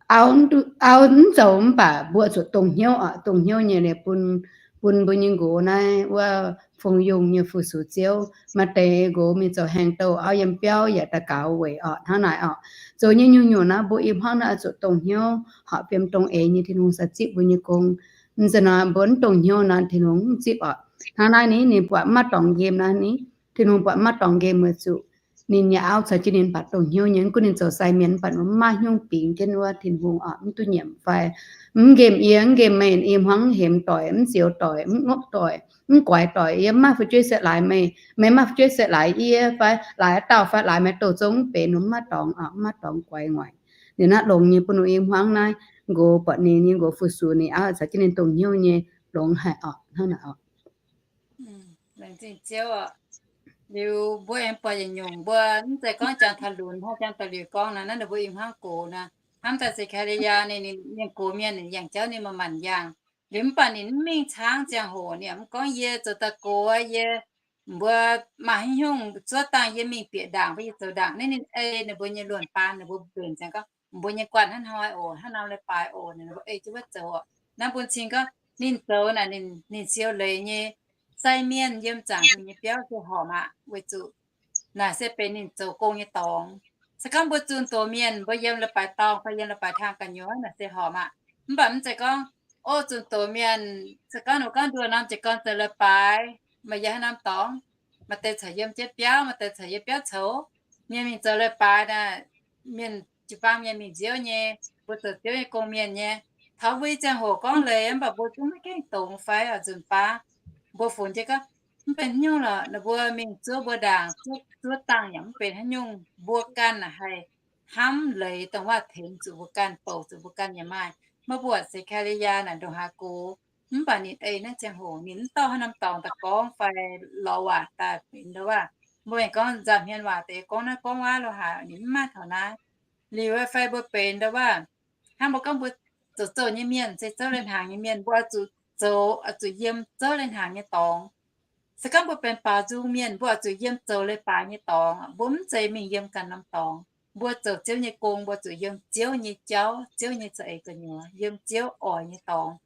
auv mv zoux, mv baac mbuo zuqc dongh hnyouv oc, dongh hnyouv nyei liuz bun, bun mbuo nyei nqox naaiv wuov fungx yungh nyei fu-sux ziouv. Maaih deix nqox mingh zoux haengh douh, auv yiem biauv yaac daux gaux weic oc. Hnangv naaic oc, zoux nyei nyungc-nyungc naaiv mbuo i hmuangv naaiv oix zuqc dongh hnyouv, horpc fiem dongh eix nyei Tin-Hungh sa zipv mbuo nyei gong. Mv zeiz nor mbuo mv dongh hnyouv naaiv Tin-Hungh mv zipv oc. Hnangv naaiv ni, ninh buatc maiv dorngx nqemh naaiv ni, Tin-Hungh buatc maiv dorngx nqemh weic zuqc ninh nyei auv caux jienv ninh mv baac dongh hnyouv nyei. Mv gunv ninh zoux sai mienh mv baac mv maaih hnyouv bingx jienv wuov Tin-Hungh oc, mv duqv nyiemc fai mv nqemh yie, mv nqemh meih, i hmuangv mv hemx doic, mv zioux doic, mv ngopv doic, mv guaix doic. Yie mv maaih fu'jueiv se laaix meih, meih maaih fu'jueiv se laaix yie fai laaix dauh fai laaix meih douh zong mv benx, mv maaih dorngx oc, mv maaih dorngx guaix nguaaic. Liuz naaiv longx nyei bun ninh i hmuangv naaiv nqox buatc ninh nyei nqox fu-sux ninh auv caux jienv ninh dongh hnyouv nyei, longx haic oc. Hnangv naaic oc. Laengz zingh Ziouv oc. Liuz mbuo aengx buatc yietc nyungc, mbuo mv zeiz gorngv jangx taux lunx hnangv jangx da'liuz gorngv naaiv, naaiv ninh mbuo i hmuangv gox naaiv, hnamv daaih Sekariyaa ninh, ninh mienh gox mienh ninh yangh jauv ninh manc-manc yangh. Liuz mv baac ninh mv mingh caangv ziangh hoc ninh mv gorngv, yie zoux daaih gox, yie, mbuo maaih haaix nyungc zuov dangh yie mingh bieqc ndaangc fai yie zoux ndaangc. Naaiv ninh ei ninh mbuo nyei luonh baan ninh mbuo mbenc ziangx gorngv, mbuo nyei guanh hnangv hnoi oc, hnangv nor leiz-baaix oc, ninh mbuo ei jienv wuov zoux oc. Naaiv bun cing gorngv ninh zoux naaic, ninh siou leiz nyei sai mienh yiem zaangc Tin-Hungh nyei biauv se horpc aqv, weic zuqc naaic se benx ninh zoux gong nyei dorngx. Se gorngv mbuo zunh doz mienh, mbuo yiem leiz-baaix dorngh fai yiem leiz-baaix hlang gu'nyuoz naaic se horpc aqv. Mv baac mv zeiz gorngv, o, zunh doz mienh, se gorngv ninh gorngv nduoh norm jiez gorn zoux leiz-baaix, meih yiem haaix norm dorngx? Maaih deix corc yiem jienv biauv, maaih deix corc yiem biauv coux. Mienh mingh zoux leiz-baaix naaic, mienh jiu-baang mienh mingh nziouv nyei, mbuo zoux Ziouv nyei gong mienh nyei. Taux mbuo nyei ziangh hoc gorngv leiz mv baac mbuo zungv maiv gaengh dongz fai oix nzunc baav. Mbuo funx jienv gorngv, mv benx haaix nyungc lorqc, ninh mbuo mingh zuov mbuo ndaangc, zuov, zuov dangh yaac mv benx haaix nyungc. Mbuo ganh haih hnamv leiz dongh waac tengx zuqc mbuo ganh, bouc zuqc mbuo ganh yaac maaih. Maiv buatc Sekariyaa naaic ndongc haaix gox, mv baac ninh ei naaiv ziangh hoc ninh mv dorh haaix norm dorngx daaih gorngv fai lorz waac daaih benx ndau waac. Mbuo aengx gorngv nza'hmien waac deix gorngv naaiv gorngv wuov lo haaix, ninh mv maaih taux naaiv. Liuz fai mbuo benx ndau waac, hnangv mbuo gorngv mbuo zoux zouh nyei mienh, se zouv leiz-hnaangx nyei mienh, mbuo oix zuqc zoux, oix zuqc yiem zouv leiz-hnaangx nyei dorngx. Se gorngv mbuo benx baaux nzung mienh, mbuo oix zuqc yiem zoux leiz-baaix nyei dorngx. Mbuo mv zeiz mingh yiem ganh norm dorngx. Mbuo zoux Ziouv nyei gong, mbuo zuqc yiem Ziouv nyei jauv, Ziouv nyei za'eix gu'nyuoz, yiem Ziouv oix nyei dorngx.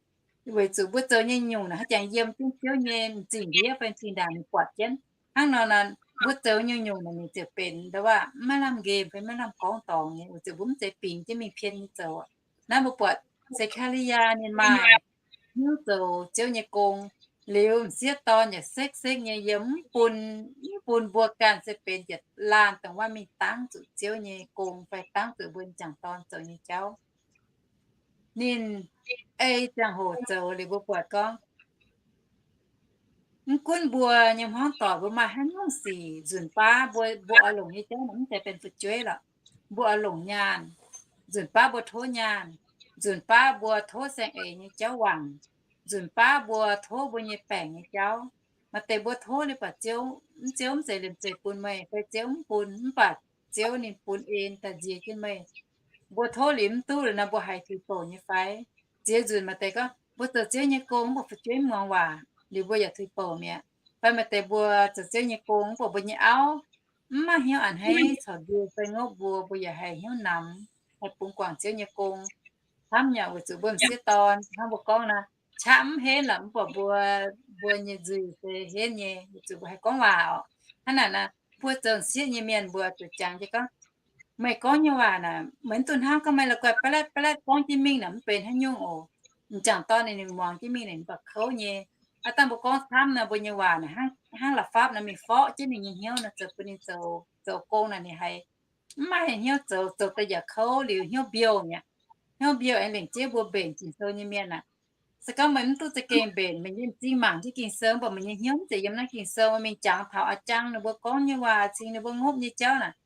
Weic zuqc mbuo zoux nyei nyungc naaic haaix jangx yiem jienv Ziouv nyei m'zing ndiev fai m'zing ndaangc ninh buatc jienv. Hnangv nor naaic, mbuo zoux nyungc-nyungc naaic ninh ziouc benx ndau waac maiv lamh nqemh fai maiv lamh gorngv dorngx nyei, weic zuqc mbuo mv zeiz bingx jienv mingh pien nyei zoux. Naaiv mbuo buatc Sekariyaa ninh maaih hnyouv zoux Ziouv nyei gong, liuz m'sieqv dorn yaac sekv-sekv nyei yiem, mv bun, mv bun mbuo ganh se benx yietc laanh dongh waac mingh dangv zuqc Ziouv nyei gong fai dangv zuqc mbuo nyei m'jangc dorn zoux nyei jauv. Ninh ei ziangh hoc zoux liuz mbuo buatc gorngv, mv gunv mbuo nyei hmuangv doic mbuo maaih haaix nyungc sic, nzunc baav mbuo, mbuo oix longc nyei jauv naaic mv zeiz benx fu'jueiv lorqc. Mbuo oix longc nyaanh. Nzunc baav mbuo tov nyaanh. Nzunc baav mbuo tov saeng-eix nyei jauv wangc. Nzunc baav mbuo tov mbuo nyei baengc nyei jauv. Maaih deix mbuo tov liuz baac Ziouv, mv, Ziouv mv zeiz liemh zeih bun meih, fai Ziouv mv bun, mv baac Ziouv ninh bun en daaih nziex jienv meih. Mbuo tov liuz mv duqv liuz nor mbuo haiz tuix bouc nyei fai? Ziex nzunc maaih deix gorngv mbuo zoux Ziouv nyei gong mv baac fu'jueiv mv muangx waac, liuz mbuo yaac tuix bouc mi'aqv. Fai maaih deix mbuo zoux Ziouv nyei gong mv baac mbuo nyei auv mv maaih hnyouv a'hneiv corc ndie fai ngopv mbuo, mbuo yaac haiz hnyouv namx, haih bungx guangc Ziouv nyei gong. Hnamv nyei weic zuqc mbuo m'sieqv dorn hnangv mbuo gorngv naaic, qaqv mv henv lorqc, mv baac mbuo, mbuo nyei nzuih se henv nyei, weic zuqc mbuo haih gorngv waac oc. Hnangv naaic naaic, mbuo zoux m'sieqv nyei mienh mbuo zuqc jangx jienv gorngv, meih gorngv nyei waac naaic, meih mv dungx hnamv gorngv meih la'guaih ba'latv ba'latv gorngv jienv mingh naaic mv benx haaix nyungc oc. M'jangc dorn ninh, ninh muangx jienv mingh naaic mv baac kouv nyei. Aav dangh mbuo gorngv camv nor, mbuo nyei waac naaic hnangv, hnangv la'fapv nor mingh forqv jienv ninh nyei hnyouv nor, zoux bun ninh zoux, zoux gong naaic ninh haiz mv maaih hnyouv zoux, zoux daaih yaac kouv liuz hnyouv mbiouh mi'aqv. Hnyouv mbiouh aengx lengc jeiv mbuo mbenc Ging-Sou nyei mienh aac. Se gorngv meih mv duqv za'gengh mbenc, meih nyei m'zing mangc jienv Ging-Sou, mv baac meih nyei hnyouv mv zeiz yiem naaiv Ging-Sou, meih mingh jangx taux a'jang ninh mbuo gorngv nyei waac cingx ninh mbuo ngopv nyei jauv naaic,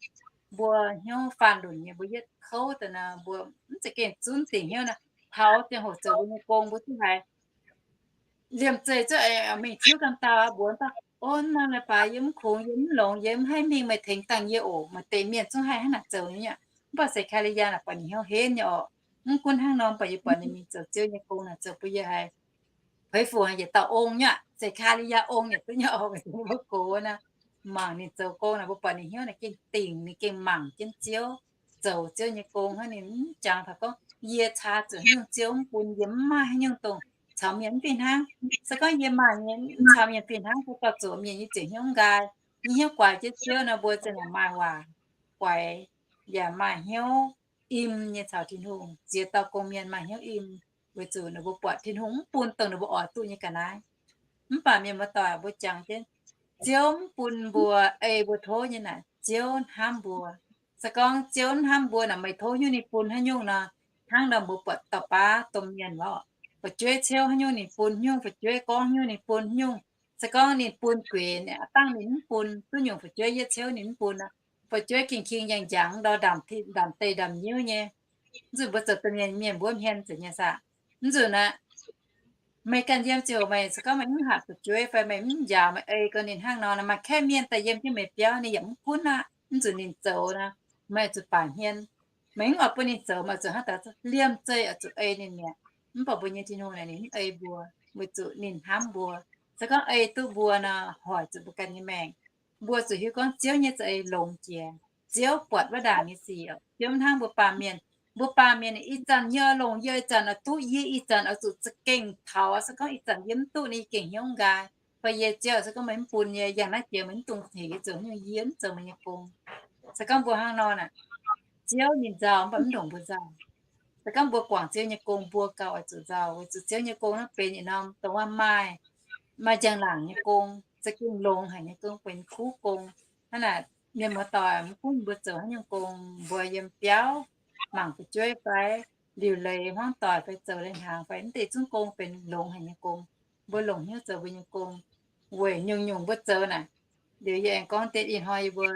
mbuo hnyouv faanh lunc nyei, mbuo yietv kouv daaih nor, mbuo mv za'gengh zunv dingc hnyouv nor, taux ziangh hoc zoux mbuo nyei gong mbuo duqv haiz liemh zeih zuqv mingh tiuv ganh dauh mbuox daaih, o, mv nor leiz-baaix yie mv kungx, yie mv longx, yie mv haih mingh, meih tengx dangh yie oc. Maaih deix mienh zungv haih hnangv naaic zoux nyei. Mv baac Sekariyaa naaic buatc ninh hnyouv henv nyei oc. Mv gunv hnangv nor, mv baac yie buatc ninh mingh zoux Ziouv nyei gong naaic zoux bun yie haiz Heix fuc yietc dauh ong nyei, Sekaliyaa ong yaac duqv nyei oc, mbuo gox naaiv. Mangc ninh zoux gong naaic, mbuo buatc ninh hnyouv naaic gengh dingc, ninh gengh mangc jienv Ziouv, zoux Ziouv nyei gong hnangv. Ninh mv jangx taux gorngv, yie caa zuqc haaix nyungc Ziouv mv bun, yie mv maaih haaix nyungc dongh caux mienh mv fih hnangv. Se gorngv yie maaih nyei, mv caux mienh fih hnangv, se gorngv zoux mienh nyei ziepc hnyouv nqaai, nyei hnyouv guaix jienv Ziouv nor, mbuo za'gengh maaih waac guaix, yaac maaih hnyouv im nyei caux Tin-Hungh. Ziex dauh gong-mienh maaih hnyouv im, weic zuqc ninh mbuo buatc Tin-Hungh mv bun dongh ninh mbuo oix duqv nyei ga'naaiv. Mv baac mienh muoz-doic, mbuo jangx jienv, Ziouv mv bun mbuo ei mbuo tov nyei naaic, Ziouv hnamv mbuo. Se gorngv Ziouv mv hnamv mbuo naaic, meih tov nyungc ninh bun haaix nyungc nor, hnangv nor mbuo buatc dauh baav domh mienh orqc, fu'jueiv ciouv haaix nyungc ninh bun haaix nyungc, fu'jueiv gorngv haaix nyungc ninh bun haaix nyungc. Se gorngv ninh bun gueix, dangh ninh mv bun duqv nyungc fu'jueiv, yietv ciouv ninh mv bun aqv, fu'jueiv gengh king yangh njangx ndau, ndaamc deix ndaamc nyiuv nyei. Mv nzunc mbuo zoux domh mienh, mienh mbuo hmien nzengc nyei saah? Mv nzunc aqv, meih ganh yiem ziouc meih se gorngv meih mv hatc fu'jueiv fai meih mv njaaux, meih ei gau ninh hnangv nor, maaih kaeqv mienh daaih yiem jienv meih biauv, ninh yaac mv gunv aqv. Mv nzunc ninh zoux nor, meih zuqc baac hmien. Meih mv oix bun ninh zoux, meih zuqc hnangv daaih liemh zeih oix zuqc ei ninh mi'aqv. Mv baac mbuo nyei Tin-Hungh naaic ninh mv ei mbuo, weic zuqc ninh hnamv mbuo. Se gorngv ei duqv mbuo nor, hoic zuqc mbuo ganh nyei maengc. Mbuo zuqc hiuv gorngv Ziouv nyei za'eix longx jiex. Ziouv buatc wuov ndaangc nyei sic, Ziouv mv hnangv mbuo baamh mienh. Mbuo baamh mienh ih zanc yie oix longc, yie ih zanc oix duqv, yie ih zanc oix zuqc za'gengh taux, se gorngv ih zanc yie mv duqv, ninh gengh hnyouv nqaai. Fai yie, Ziouv, se gorngv meih mv bun yie, yangh naaiv jiex meih mv dungx hec yie zoux haaix nyungc, yie mv zoux meih nyei gong. Se gorngv mbuo hnangv nor naaic, Ziouv ninh nzauh mv baac mv ndongc mbuo nzauh. Se gorngv mbuo guangc Ziouv nyei gong, mbuo gauh oix zuqc nzauh, weic zuqc Ziouv nyei gong naaiv benx yietc norm dongh wuov maaih, maaih njang-laangc nyei gong, za'gengh longx haic nyei gong, benx kuv gong. Hnangv naaic, mienh muoz-doic, mv gunv mbuo zoux haaix nyungc gong, mbuo yiem biauv, mangc fu'jueiv fai liuc leiz hmuangv doic fai zoux leiz-hnaangx fai mv deix zungv gong benx longx haic nyei gong. Mbuo longc hnyouv zoux mbuo nyei gong. Weic nyungc-nyungc mbuo zoux naaic, liuz yie aengx gorngv deix ih hnoi yie mbuo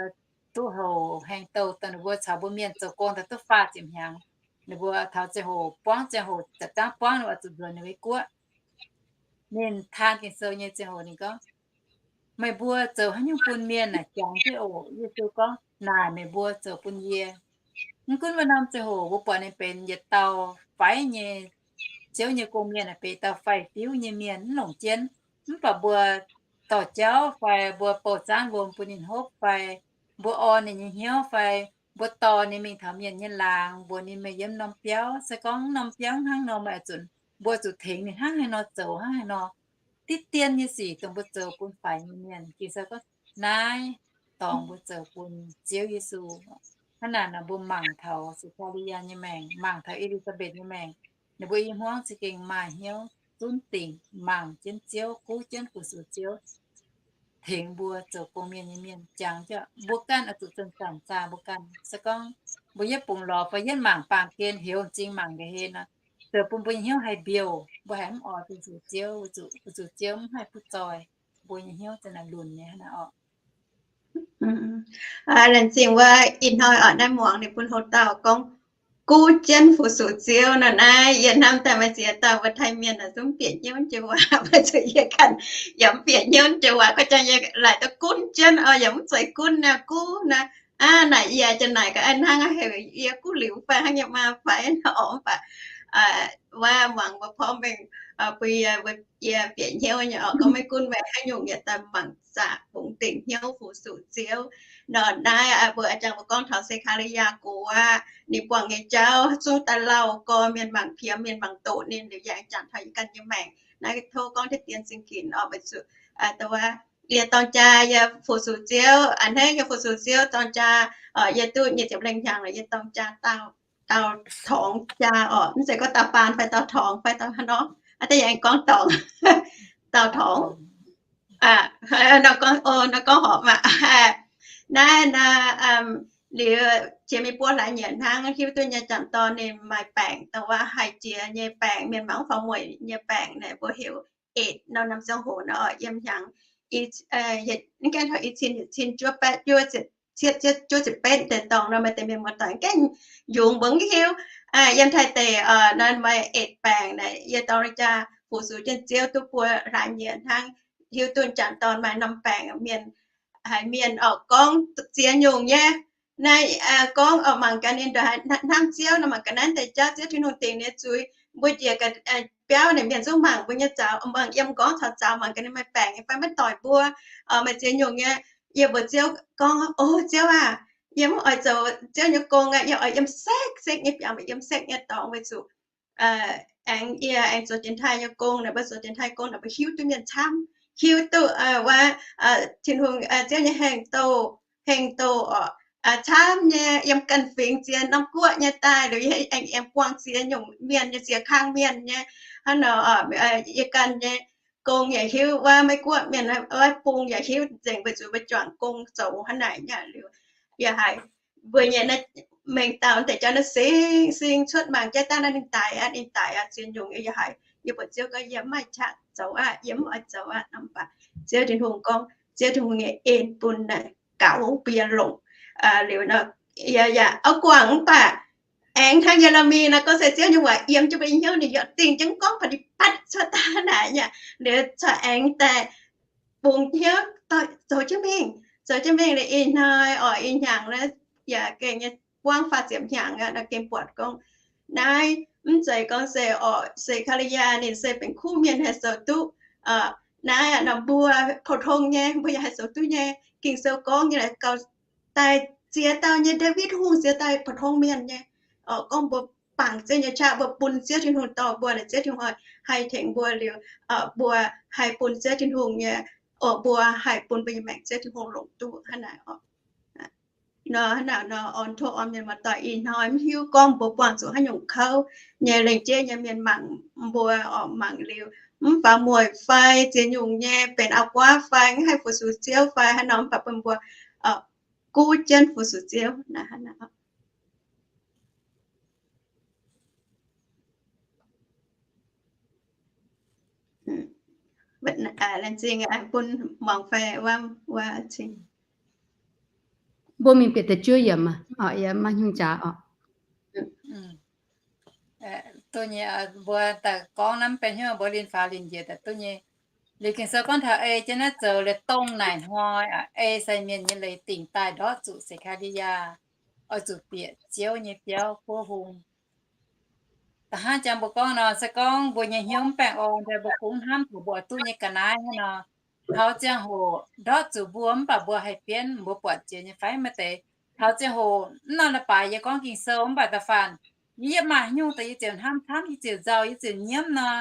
duqv houc haengh douh dongh ninh mbuo caux mbuo mienh zoux gong daaih duqv faah ziepc hnyangx. Ninh mbuo taux ziangh hoc buangv, ziangh hoc za'dangv buangv, ninh mbuo zuqc nzuonx ninh mbuo guoqv. Ninh taan Ging-Sou nyei ziangh hoc ninh gorngv, meih mbuo zoux haaix nyungc bun mienh naaic jangx jienv oc. Yesu gorngv, naaic meih mbuo zoux bun yie. Mv gunv wuov norm ziangh hoc mbuo buatc ninh benx yietc dauh faix nyei Ziouv nyei gong-mienh, benx dauh faix-fiuv nyei mienh mv longc jienv. Mv baac mbuo dorh jauv fai mbuo bouh zaanv wuom bun ninh hopv fai mbuo orn ninh nyei hnyouv fai mbuo dorh ninh mingh taux mienh nyei laangz mbuox ninh meih yiem norm biauv. Se gorngv norm biauv hnangv nor, meih oix zuqc, mbuo zuqc tengx ninh hnangv haaix nor zoux hnangv haaix nor. Diqv dien nyei sic dongh mbuo zoux bun faix nyei mienh, Ging-Sou gorngv naaiv dorngx mbuo zoux bun Ziouv Yesu. Hnangv naaic nor mbuo mangc taux Sekaliyaa nyei maengc, mangc taux E^li^saa^mbetc nyei maengc, ninh mbuo i hmuangv za'gengh maaih hnyouv zunv dingc mangc jienv Ziouv, guv jienv fu-sux Ziouv, tengx mbuo zoux gong-mienh nyei mienh jangx jienv. Mbuo ganh oix zuqc zanc-zanc zaah mbuo ganh. Se gorngv mbuo yietv bungx lorz fai yietv mangc baamh gen heuc m'zing mangc nqa'haav nor, zoux bun mbuo nyei hnyouv haih mbiouh, mbuo haih mv oix fu-sux Ziouv, weic zuqc Ziouv mv haih butv zoih, mbuo nyei hnyouv za'naaic lunc nyei hnangv naaic orqc. Laengz zingh wuov ih hnoi orqc, naaiv muangx ninh bun hoc dauh gorngv guv jienv fu-sux Ziouv nor naaiv, yie hnamv daaih maaih ziex dauh mbuo Taiv Mienh naaic zungv bieqc hnyouv jiex waac, maiv zeiz yie ganh yaac mv bieqc hnyouv jiex waac, gorngv jangx yie laaic duqv gunv jienv oc, yaac mv zeiz gunv naaiv, guv naaiv. Aa, naaic yie jiex naaic ga'naaiv hnangv heuc yie guv liuz fai hnangv yie maa fai nor orqc, mv baac wuov muangx mbuo porv mengh bun yie, yie bieqc hnyouv nyei orqc, gorngv maiv gunv meih haaix nyungc yaac daaih mangc zaqc bungx dingc hnyouv fu-sux Ziouv. Nor naaiv mbuo a'jangx mbuo gorngv taux Sekaliyaa gox aqv, ninh buangh nyei jauv zungv daaih lauh gorx, mienh mangc piemx, mienh mangc doqc ninh liuz, yaac jangx taux yie ganh nyei maengc. Naaiv tov gorngv deix dien zingh ginx orqc, weic zuqc dongh wuov yie dorng jaa, yie fu-sux Ziouv, a'hneiv yie fu-sux Ziouv dorng jaa, yie duqv nyic ziepc lengh hnyangx lorqc, yie dorng jaa dauh, dauh torngx jaa orqc, mv zeiz gorngv dauh baan fai dauh torngx fai dauh haaix nor, aa, da'yietv aengx gorngv dorngx, dauh torngx. Nor gorngv, o, nor gorngv horpc maah. Naaiv, naaiv, liuz jiex mingh buo hlaax nyieqc hnangv, hiuv duqv nyei janx-dorn ninh maaih baengc, dongh wuov haih jiex nyei baengc, mienh mangc mv faaux mueic nyei baengc naaic, mbuo heuc eix nor, norm ziangh hoc nor, yiem hnyangx, mv gaengh taux i cin, i cin juov baeqv, juov ziepc betv deix dorngx nor, maaih deix mienh muoz-doic mv gaengh yungz mbuo mv hiuv. Yiem Taiv deic nor maaih eix baengc naaic, yie dorng jaa fu-sux jienv Ziouv duqv buo hlaax nyieqc hnangv, hiuv duqv janx-dorn maaih norm baengc, mienh, haiz mienh orqc gorngv ziex nyungc nyei. Naaiv gorngv orqc mangc gaax ninh nduqc haaix, hnamv Ziouv nor mangc gaax naaiv deix jauv, Ziouv Tin-Hungh dingc ninh nyei zuiz, mbuo njiec gaax biauv naaic mienh zungv mangc mbuo nyei zaux, mangc yiem m'nqorngv caux zaux, mangc gaax ninh maaih baengc nyei fai maiv doic mbuo, maaih ziex nyungc nyei. Yie mbuox Ziouv gorngv, O Ziouv aah! Yie mv oix zoux Ziouv nyei gong aqv. Yie oix yiem sekv-sekv nyei biauv, yiem sekv nyei dorngx weic zuqc aengx yie aengx zoux dienx taaih nyei gong naaic, mbuo zoux dienx taaih gong naaic mbuo hiuv duqv mienh camv, hiuv duqv wuov Tin-Hungh, Ziouv nyei hengx douh, hengx douh oc, camv nyei, yiem ganh fingx ziex norm guoqv nyei daaih liuz, yie aengx, aengx buangh ziex nyungc mienh nyei, ziex kang mienh nyei. Hnangv nor, yie ganh nyei gong yaac hiuv, wuov Meiv Guoqv mienh, wuov bung yaac hiuv nzengc, weic zuqc mbuo juangc gong zoux hnangv naaic nyei liuz, yaac haiz mbuo nyei naaiv mengh dauh deix jauv naaiv sing sing cuotv mangc jienv daaih naaiv ninh daic aqv, ninh daic aqv, ziex nyungc. Yie haiz yie mbuox Ziouv gorngv, Yie mv maaih qaqv zoux aqv, yie mv oix zoux aqv. Mv baac Ziouv Tin-Hungh gorngv, Ziouv Tin-Hungh nyei en bun naaic gaux bun yie longc. Liuz nor, yaac auv guangc mv baac aengx hnangv Ye^le^mi nor, gorngv se Ziouv nyei waac yiem jienv mbuo nyei hnyouv, ninh yaac dingh jienv gorngv baac ninh batv cuotv daaih naaic nyei. Liuz corc aengx daaih bungx hnyouv zoux jienv mingh, zoux jienv mingh liuz ih hnoi oc, ih hnyangx naaiv yaac gengh nyei buangv faah ziepc hnyangx aqv, naaiv gengh buatc gorngv naaiv mv zeiz gorngv se oc, Sekc^kaa^li^yaa ninh se benx kuv mienh haih zoux duqv. Naaiv nor mbuo pou-tong nyei mbuo yaac haih zoux duqv nyei. Ging-Sou gorngv nyei gaux daaih ziex dauh nyei Ndaawitv Hungh ziex dauh pou-tong mienh nyei. Gorngv mbuo bangc Ziouv nyei qaqv, mbuo bun Ziouv Tin-Hungh dorh mbuo, Ziouv Tin-Hungh haih tengx mbuo liuz, mbuo haih bun Ziouv Tin-Hungh nyei, mbuo haih bun mbuo nyei maengc Ziouv Tin-Hungh longc duqv hnangv naaic oc. Nor hnangv naaic nor, orn tov orn mienh muoz-doic ih hnoi mv hiuv gorngv mbuo buangh zuqc haaix nyungc kouv nyei, lengc jeiv nyei mienh mangc mbuo oc, mangc liuz mv faaux mueic fai ziex nyungc nyei, benx auv-guaav fai mv haih fu-sux Ziouv fai haaix nor, mv baac bun mbuo guv jienv fu-sux Ziouv naaic. Laengz zingh bun muangx fai wuov, mbuo mingh bieqc da'juov yiemc, maiv hnyouv jaax oc. Duqv nyei, mbuo daaih gorngv naaiv benx hnyouv mbuo linh faaux linh njiec daaih duqv nyei. Liuz Ging-Sou gorngv taux ei jienv naaiv zoux liuz dongh naaic hnoi, ei sai mienh nyei leiz dingc daaih ndortv zuqc Sekc^kaa^li^yaa oix zuqc bieqc Ziouv nyei biauv buov hung. Da'hnangv jangx mbuo gorngv nor, se gorngv mbuo nyei hnyouv mv baengh orn, mbuo kungx hnamv taux mbuo oix duqv nyei ga'naaiv hnangv nor, taux ziangh hoc ndortv zuqc mbuo mv baac mbuo haih bienv, mbuo buatc jiex nyei fai maiv deix. Taux ziangh hoc mv nor leiz-baaix yie gorngv Ging-Sou mv baac da'faanh yie yietv maaih nyungc daaih yie ziouc hnamv camv, yie ziouc nzauh, yie ziouc nyiemv nor,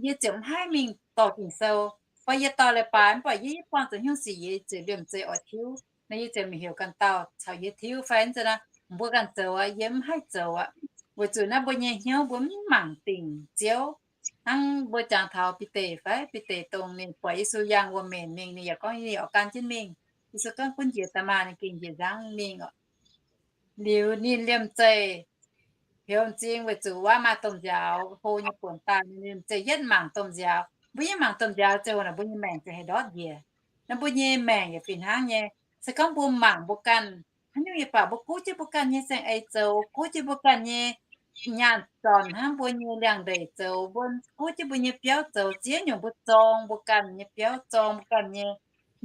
yie ziouc mv haih mingh dorh Ging-Sou. Fai yie dorh leiz-baaix mv baac yie yietv buangh zuqc hnyouv sic yie ziouc liemh zeih oix tiuv nor, yie ziouc mingh heuc ganh dauh caux yie tiuv fai ih zanc naaiv mbuo ganh zoux aqv, yie mv haih zoux aqv. Weic zuqc naaiv mbuo nyei hnyouv mbuo mv mangc dingc Ziouv. Hnangv mbuo jangx taux Bide fai, Bide dongh ninh buatc Yesu yangh wuom-menc mingh, ninh yaac gorngv ninh oix gan jienv mingh. Yesu gorngv gunv njiec daaih maah! Ninh gengh njiec nzangv mingh oc. Liuz ninh liemh zeih heuc m'zing weic zuqc wuov maaih domh nziaaux hlo nyei buonc daaih, ninh liemh zeih yietv mangc domh nziaaux. Mbuo yietv mangc domh nziaaux ziangh hoc naaic mbuo nyei maengc ziouc haih ndortv njiec. Naaiv mbuo nyei maengc yaac fih hnangv nyei. Se gorngv mbuo mangc mbuo ganh haaix nyungc yaac baac, mbuo guv jienv mbuo ganh nyei saeng-eix zoux, guv jienv mbuo ganh nyei nyaanh zornc hnangv mbuo nyei liangx-ndeic zoux, mbuo guv jienv mbuo nyei biauv zoux, ziex nyungc mbuo zorng mbuo ganh nyei biauv, zorng mbuo ganh nyei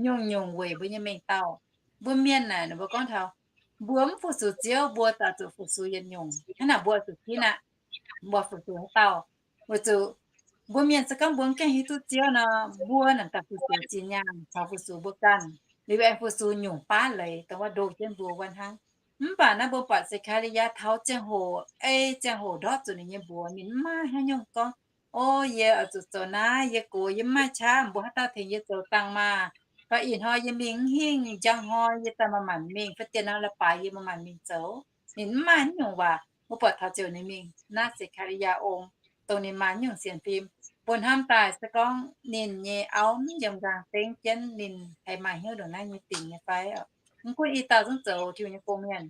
nyungc-nyungc weic mbuo nyei mengh dauh. Mbuo mienh naaic, mbuo gorngv taux mbuo mv fu-sux Ziouv, mbuo zaqc zuqc fu-sux yietc nyungc. Hnangv naaic mbuo zuqc ginv aqv, mbuo fu-sux haaix dauh? Weic zuqc mbuo mienh se gorngv mbuo mv gaengh hiuv duqv Ziouv nor, mbuo naaic daaih fu-sux zinh nyaanh caux fu-sux mbuo ganh. Liuz aengx fu-sux nyungc baav leiz dongh wuov ndoh jienv mbuo wuov hnangv. Mv baac naaiv mbuo buatc Sekc^kaa^li^yaa taux ziangh hoc, ei ziangh hoc ndortv zuqc ninh nyei mbuox, ninh mv maaih haaix nyungc gorngv, O, yie oix zuqc zoux naaiv, yie gox, yie mv maaih qaqv, mbuo haaix dauh tengx yie zoux dangh maah! Fai ih hnoi yie mingh mv hingh, njang hnoi yie daaih maaih maanc mingh, fai diex norm leiz-baaix yie maaih maanc mingh zoux. Ninh mv maaih naaiv nyungc waac. Mbuo buatc taux ziouc ninh mingh naaiv Sekc^kaa^li^yaa ong, dongh ninh maaih nyungc sienx fim. Mbuo hnamv daaih se gorngv ninh nyei auv mv yiem nqaang dengv jienv, ninh haih maaih hnyouv ndongc naaiv nyei dingc nyei fai? Mv gunv i dauh zungv zoux Tin-Hungh nyei gong mienh.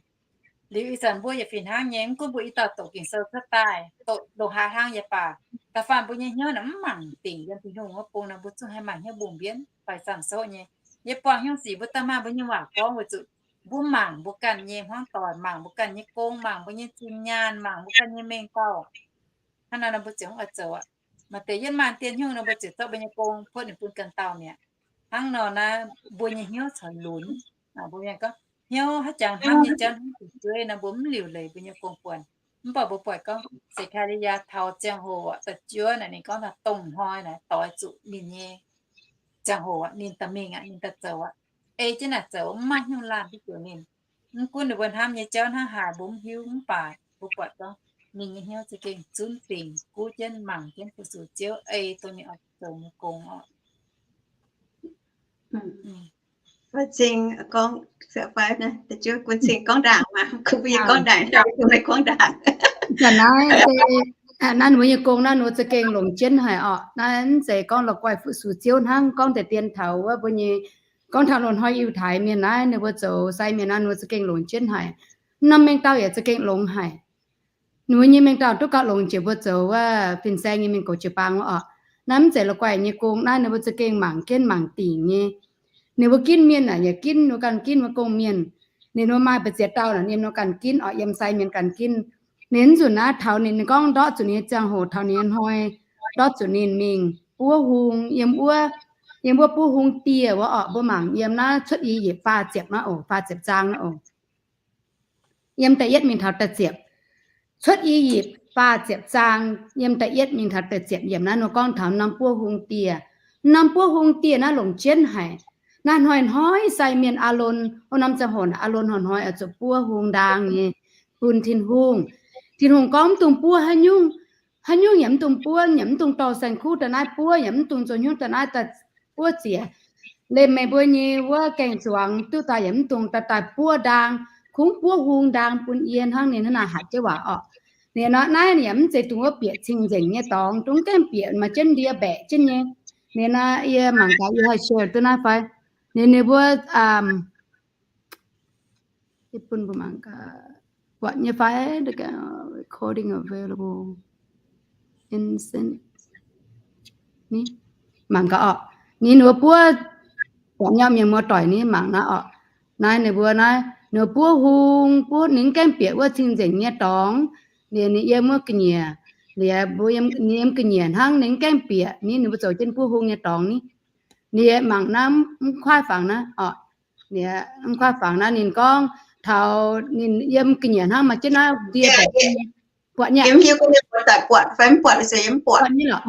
Liuz ih zanc mbuo yaac fih hnangv nyei, mv gunv mbuo i dauh doqc Ging-Sou cuotv daaih, doqc ndongc haaix hnangv yaac baac, da'faanh mbuo nyei hnyouv naaic mv mangc dingc yiem Tin-Hungh wuov bung nor, mbuo zungv haih maaih hnyouv mbungh mbienv fai zamh soqv nyei. Yie buangh hnyouv sic mbuo daaih maaih mbuo nyei waac gorngv weic zuqc mbuo mangc mbuo ganh nyei hmuangv doic, mangc mbuo ganh nyei gong, mangc mbuo nyei zinh nyaanh, mangc mbuo ganh nyei mengh dauh. Hnangv nor nor mbuo ziouc mv oix zoux aqv. Maaih deix yietv maaih dien hnyouv nor mbuo ziouc zorqv mbuo nyei gong puotv ninh bun ganh dauh mi'aqv. Hnangv nor naaiv mbuo nyei hnyouv corc lunx. Mbuo mienh gorngv hnyouv haaix jangx hnamv nyei jauv hnangv fu'jueiv nor, mbuo mv liuc leiz mbuo nyei gong-buonc. Mv baac mbuo buatc gorngv Sekariyaa taux ziangh hoc da'juov naaic, ninh gorngv dongh hnoi naaic doix zuqc ninh nyei ziangh hoc aqv, ninh daaih mingh aqv, ninh daaih zoux aqv. Ei jienv naaic zoux mv maaih hnyouv laanh duqv zoux ninh. Mv gunv ninh mbuo hnamv nyei jauv hnangv haaix mbuo mv hiuv, mv baac mbuo buatc gorngv ninh nyei hnyouv za'gengh zunv dingc, guv jienv mangc jienv fu-sux Ziouv, ei dongh ninh oix zoux nyei gong oc. Naaiv se, naaiv mbuo nyei gong naaiv ninh mbuo za'gengh longc jienv haic oc. Naaiv mv zeiz gorngv la'guaih fu-sux Ziouv hnangv, gorngv deix dien taux wuov mbuo nyei, gorngv taux loz-hnoi Yiutai Mienh naaiv ninh mbuo zoux sai mienh naaiv ninh mbuo za'gengh longc jienv haic. Mv norm mengh dauh yaac za'gengh longx haic. Ninh mbuo nyei mengh dauh duqv gauh longx jiex mbuo zoux wuov fin-saeng nyei mingh goux jiu-baang wuov oc. Naaiv mv zeiz la'guaih nyei gong naaiv ninh mbuo za'gengh mangc jienv mangc dingc nyei. Ninh mbuo ginv mienh naaic yaac ginv ninh mbuo ganh ginv wuov gong-mienh. Ninh mbuo maaih mbu'ziex dauh naaic yiem ninh mbuo ganh ginv oc, yiem sai mienh ganh ginv. Ninh nzunc naaiv taux ninh gorngv ndortv zuqc ninh nyei ziangh hoc taux ninh nyei hnoi ndortv zuqc ninh mingh buov hung yiem wuov, yiem wuov buov hung dieh wuov oc. Mbuo mangc yiem naaiv Cuotv I^yipv faah ziepc naaiv oc, faah ziepc zaang naaiv oc. Yiem da'yietv mingh taux da'ziepc. Cuotv I^yipv faah ziepc zaang, yiem da'yietv mingh taux da'ziepc yiemc naaiv nor gorngv taux norm buov hung dieh. Norm buov hung dieh naaiv longc jienv haic. Naaiv hnoi-hnoi sai mienh Aalon, o, norm ziangh hoc Aalon hnoi-hnoi oix zuqc buov hung ndaang nyei bun Tin-Hungh. Tin-Hungh gorngv mv dungx buov haaix nyungc, haaix nyungc yaac mv dungx buov, yaac mv dungx dorh saeng-kuv daaih naaiv buov, yaac mv dungx zoux hnyouv daaih naaiv daaih buov ziec. Liemh meih mbuo nyei wuov gaeng zuangx duqv daaih yaac mv dungx daaih daaih buov ndaang, kungx buov hung ndaang bun yie hnangv. Ninh hnangv naaic hatc jienv waac orqc. Ninh nor naaiv yaac mv zeiz dungx wuov bieqc cing-nzengc nyei dorngx, dungx gaengh bieqc maaih jienv ndie mbaeqc jienv nyei. Ninh nor yie mangc gaax yie haih share duqv naaiv fai. Ninh, ninh mbuo, bun mbuo mangc gaax buatc nyei fai. Recording available. Instant. Ni, mangc gaax orqc. Ni ninh mbuo buov buatc nyei mienh muoz-doic ni mangc naaiv orqc. Naaiv ninh mbuo naaiv ninh mbuo buov hung, buov ninh gaengh bieqc wuov cing-nzengc nyei dorngx. Liuz ninh yiem wuov ga'nyiec, liuz ninh yiem ga'nyiec hnangv ninh gaengh bieqc ni, ninh mbuo zoux jienv buov hung nyei dorngx ni. Liuz mangc naaiv mv kuaaiv fangx naaiv orqc. Liuz mv kuaaiv fangx naaiv ninh gorngv taux ninh yiem ga'nyiec hnangv maaih jienv naaiv ndie mbaeqc. Buatc nyei, buatc nyei lorqc.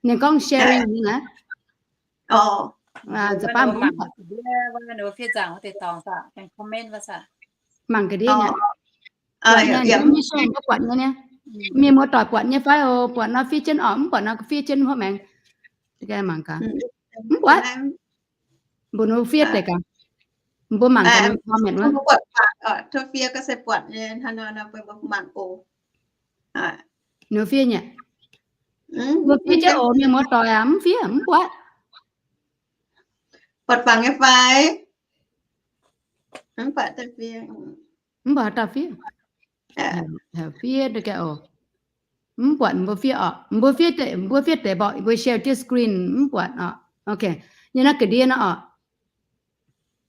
Ninh gorngv sharing ni naaiv. Mangc ga'ndiev nyei, mienh muoz-doic buatc nyei ni. Mienh muoz-doic buatc nyei fai oc? Buatc nor fiev jienv orqc, mv buatc nor fiev jienv huov maengx. Mbuo mangc gaax comment wuov. Ninh fiev nyei. Mbuo fiev jienv oc, mienh muoz-doic aac, mv fiev, mv buatc. Buatc fangx nyei fai? Mv buatc dauh fiev. Heuc fiev oc. Mv buatc mbuo fiev orqc. Mbuo fiev deix, mbuo fiev deix mborqv, mbuo share jienv screen mv buatc orqc. Ok. Yie naaiv ga'ndiev naaiv orqc.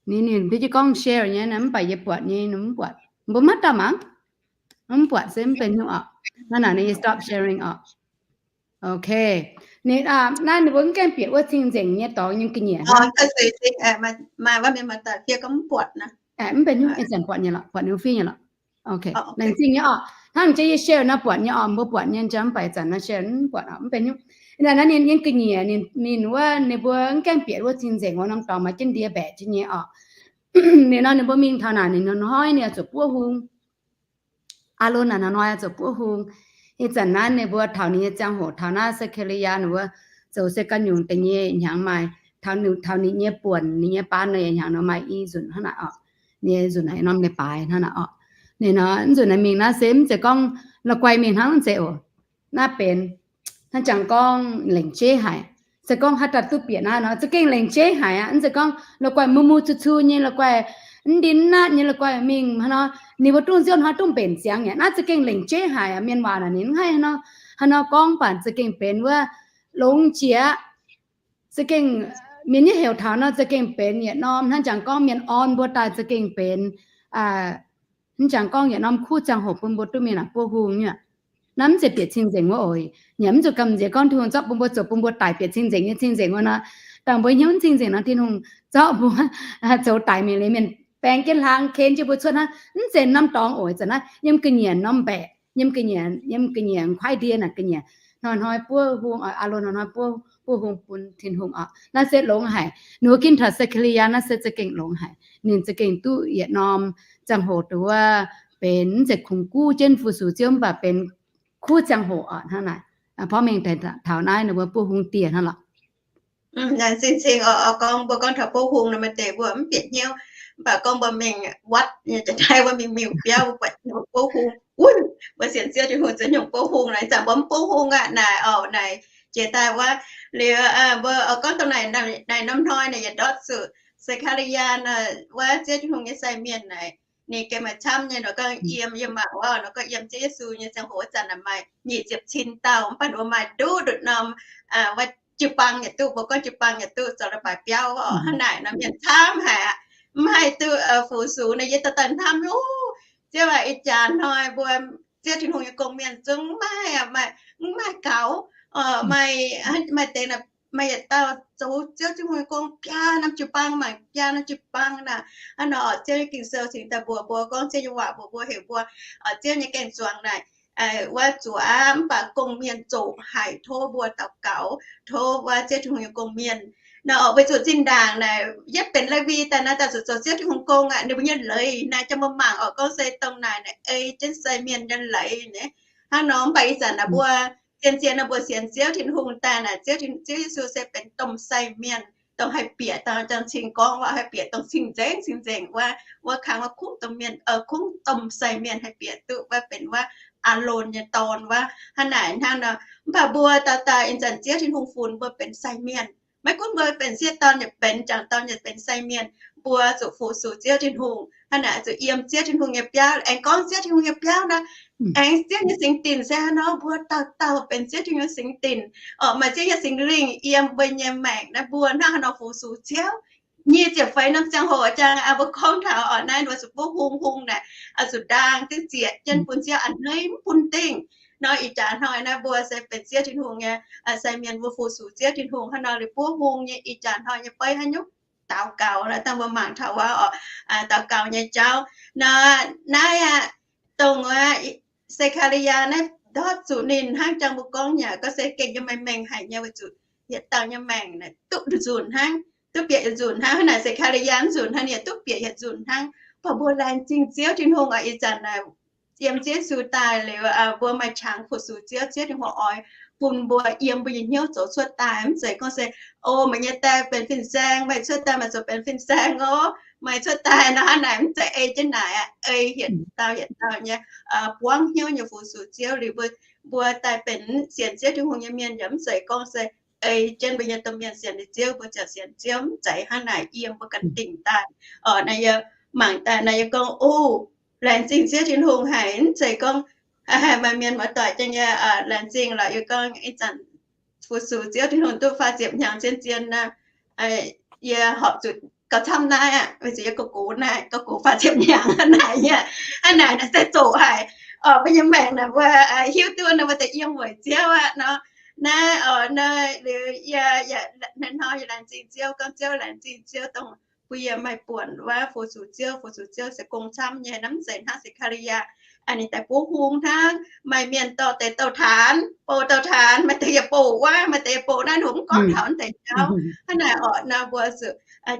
Ninh, ninh mbuo jienv gorngv share nyei naaiv, mv baac yie buatc nyei mv buatc. Mbuo maiv dauh mangc. Mv buatc se mv benx hnyouv orqc. Hnangv naaic ninh yie stop sharing orqc. Ok. Ninh, naaiv ninh mbuo mv gaengh bieqc wuov cing-nzengc nyei dorngx nyei ga'nyiec. Mv benx hnyouv, ih zanc buatc nyei lorqc, buatc ninh fiev nyei lorqc. Ok. Laengz zingh nyei orqc. Hnangv jiex yie share naaiv buatc nyei orqc, mbuo buatc nyei, mv baac ih zanc naaiv share mv buatc orqc, mv benx hnyouv. Naaiv ninh nyei ga'nyiec, ninh wuov ninh mbuo mv gaengh bieqc wuov cing-nzengc wuov norm dorngx maaih jienv ndie mbaeqc jienv nyei orqc. Ninh nor ninh mbuo mingh taux naaic ninh hnoi-hnoi ninh zuqc buov hung. Aalon naaic hnoi-hnoi zuqc buov hung. Ih zanc naaiv ninh mbuo taux ninh nyei ziangh hoc taux naaiv Sekariyaa ninh mbuo zoux se ganh nyungc deix nyei hnyangx maaih, taux ninh nyei buonc, ninh nyei baan nor yaac hnyangx nor maaih i nzunc hnangv naaic orqc. Ninh nyei nzunc naaic norm leiz-baaix hnangv naaic orqc. Ninh nor nzunc naaic mingh naaiv se mv zeiz gorngv la'guaih mingh hnangv, mv zeiz oc. Naaiv benx hnangv jangx gorngv lengc jeiv haic. Se gorngv haaix dauh duqv bieqc naaiv nor za'gengh lengc jeiv haic aqv. Mv zeiz gorngv la'guaih mu mu cu cu nyei, la'guaih mv ndin mv natv nyei, la'guaih mingh haaix nor, ninh mbuo duqv nziouv hnoi duqv mbenc ziangx aqv. Naaiv za'gengh lengc jeiv haic aqv. Mienh waac naaic ninh mv haih haaix nor, haaix nor gorngv, mv baac za'gengh benx wuov longx jiex. Za'gengh mienh nyei heuc taux nor za'gengh benx yietc norm hnangv jangx gorngv mienh orn mbuo daaih za'gengh benx, hnangv jangx gorngv yietc norm kuv ziangh hoc bun mbuo duqv mingh naaic buov hung nyei. Naaiv mv zeiz bieqc cing-nzengc wuov oc. Yaac mv zuqc gamh nziex gorngv Tin-Hungh zorqv bun mbuo zoux bun mbuo daic bieqc cing-nzengc nyei cing-nzengc wuov nor. Dangh mbuo hnyouv cing-nzengc nor Tin-Hungh zorqv mbuo zoux daic mingh liuz mienh baeng jienv hlang ken jienv mbuo cuotv hnangv. Mv zeiz norm dorngx oc, zanc naaiv yiem ga'nyiec norm mbaeqc, yiem ga'nyiec, yiem ga'nyiec kuaaiv ndie naaic ga'nyiec, hnoi-hnoi buov hung, Aalon hnoi-hnoi buov, buov hung bun Tin-Hungh oc. Naaiv se longx haic. Ninh mbuo ginv taux Se^kaa^li^yaa naaiv se za'gengh longx haic. Ninh za'gengh duqv yietc norm ziangh hoc duqv wuov benx mv zeiz kungx guv jienv fu-sux Ziouv mv baac benx kuv ziangh hoc oc. Hnangv naaic, porv mengh taux naaiv ninh mbuo buov hung dieh hnangv lorqc. Laengz zingh cing oc. Gorngv mbuo gorngv taux buov hung nor, maaih deix mbuo mv bieqc hnyouv. Mv baac gorngv mbuo mingh วัด nyei jiex daaih wuov mingh miuc-biauv, mbuo buatc buov hung, wuov, mbuo sienx Ziouv Tin-Hungh za'nyungc buov hung naaic. Ih zanc mbuo mv buov hung aqv naaic oc. Naaic jiex daaih wuov liuz, mbuo gorngv dongh naaic, naaic norm hnoi naaic yietc ndortv zuqc Se^kaa^li^yaa naaic wuov Ziouv Tin-Hungh nyei sai mienh naaic, ninh gengh maaih camv nyei nor gorngv yiem, yiem mangc wuov nor gorngv yiem Ziouv Yesu nyei ziangh hoc wuov zanc naaic maaih nyic ziepc cin dauh, mv baac ninh mbuo maaih nduqc nduqc norm wuov jiu-baang yietc duqv, mbuo gorngv jiu-baang yietc duqv zoux leiz-baaix biauv oc. Hnangv naaic nor mienh camv haic aqv. Mv haih duqv fu-sux naaic, yie daaih daaih hnamv, Ziouv aac, ih jaax hnoi mbuo Ziouv Tin-Hungh nyei gong-mienh zungv mv maaih, mv maaih gaux. Maaih, maaih deix maaih yietc dauh zoux Ziouv Tin-Hungh nyei gong biaa norm jiu-baang, mangc biaa norm jiu-baang naaic. Hnangv nor oc, Ziouv nyei Ging-Sou cingx daaih mbuox mbuo gorngv, Ziouv nyei waac mbuox mbuo, heuc mbuo, Ziouv nyei gaeng-zuangx naaic, wuov zuqc aqv, mv baac gong-mienh zoqc haic, tov mbuo daux gaux, tov wuov Ziouv Tin-Hungh nyei gong-mienh. Nor oc, weic zuqc zinh ndaangc naaic yietv benx Lewi daaih naaiv daaih zuqc zoux Ziouv Tin-Hungh gong aqv. Ninh mbuo nyei leiz naaic, jangx mbuo mangc oc, gorngv se dongh naaic naaic ei jienv sai mienh nyei leiz naaic. Hnangv nor mv baac ih zanc naaic mbuo zien-zien nor mbuo sienx Ziouv Tin-Hungh daaih naaic, Ziouv, Ziouv Yesu se benx domh sai mienh, dongh haih bieqc dangh jangx cing gorngv waac, haih bieqc dongh cing-nzengc cing-nzengc wuov, wuov kangv wuov kungx domh mienh, kungx domh sai mienh haih bieqc duqv wuov benx wuov Aalon nyei dorn wuov. Hnangv naaic hnangv nor, mv baac mbuo dauh dauh ih zanc Ziouv Tin-Hungh funx mbuo benx sai mienh. Maiv gunv mbuo benx sieqv dorn yaac benx, jangc dorn yaac benx sai mienh, mbuo zuqc fu-sux Ziouv Tin-Hungh. Hnangv naaic zuqc yiem Ziouv Tin-Hungh nyei biauv. Aengx gorngv Ziouv Tin-Hungh nyei biauv nor, aengx Ziouv nyei singx dinc se hnangv nor, mbuo dauh dauh benx Ziouv Tin-Hungh nyei singx dinc. Oc, maaih Ziouv nyei Singx Lingh yiem mbuo nyei maengc naaiv, mbuo hnangv haaix nor fu-sux Ziouv? Nyic ziepc feix norm ziangh hoc jangx, mbuo gorngv taux oc, naaiv mbuo zuqc buov hung, hung naaic, zuqc ndaang dingc zieqc jienv bun Ziouv, a'hneiv mv bun dingh. Nor ih jaax hnoi naaiv mbuo se benx Ziouv Tin-Hungh nyei sai mienh, mbuo fu-sux Ziouv Tin-Hungh. Hnangv nor liuz buov hung nyei ih jaax hnoi nyei beiv haaix nyungc? Daux gaux. Naaiv dangh mbuo mangc taux wuov oc, daux gaux nyei jauv. Nor naaiv aqv, dongh wuov Se^kaa^li^yaa naaiv ndortv zuqc ninh hnangv jangx mbuo gorngv nyei, gorngv se gengh yiem maaih mengh haic nyei, weic zuqc yietc dauh nyei maengc duqv nzunc hnangv, duqv bieqc yietc nzunc hnangv. Hnangv naaic Se^kaa^li^yaa nzunc hnangv, ninh duqv bieqc yietc nzunc hnangv. Mv baac mbuo laengz zingh Ziouv Tin-Hungh oc, ih zanc naaic yiem Ziouv Yesu daaih liuz, mbuo maaih qangx fu-sux Ziouv, Ziouv Tin-Hungh oix bun mbuo yiem mbuo nyei hnyouv zoux cuotv daaih. Mv zeiz gorngv se, o, meih nyei die benx fin-saeng, meih cuotv daaih meih zoux benx fin-saeng oc, meih cuotv daaih nor hnangv naaic. Mv zeiz ei jienv naaic aqv. Ei yietc dauh yietc dauh nyei buangv hnyouv nyei fu-sux Ziouv liuz, mbuo, mbuo daaih benx sienx Ziouv Tin-Hungh nyei mienh yaac mv zeiz gorngv se ei jienv mbuo nyei domh mienh sienx liuz Ziouv mbuo ziouc sienx Ziouv. Mv zeiz hnangv naaic. Yiem mbuo ganh dingc daaih oc. Naaiv yie mangc daaih naaiv yie gorngv, o, laengz zingh Ziouv Tin-Hungh haic. Mv zeiz gorngv maaih mienh muoz-doic jangx nyei laengz zingh lorqc. Yie gorngv ih zanc fu-sux Ziouv Tin-Hungh duqv faah ziepc hnyangx zien-zien naaiv, yie horpc zuqc gauh camv naaiv aqv, weic zuqc yie gox-gox naaiv, gox-gox faah ziepc hnyangx hnangv naaic nyei. Hnangv naaic naaic se zoqc haic. Oc, mbuo nyei maengc naaic mbuo hiuv duqv nor mbuo deix yiem weic Ziouv aqv nor. Naaiv oc, naaiv liuz yie, yie hnoi-hnoi yie laengz zingh Ziouv, gorngv Ziouv, laengz zingh Ziouv dongh bun yie maaih buonc wuov fu-sux Ziouv. Fu-sux Ziouv se gong camv nyei, naaiv mv zeiz hnangv Se^kaa^li^yaa. Ninh daaih buov hung hnangv, maaih mienh dorh deix douh taanx, bouh douh taanx, maaih deix yaac bouh wuov, maaih deix yaac bouh naaiv, ninh mv gorngv taux naaiv deix jauv. Hnangv naaic oc, nor mbuo zuqc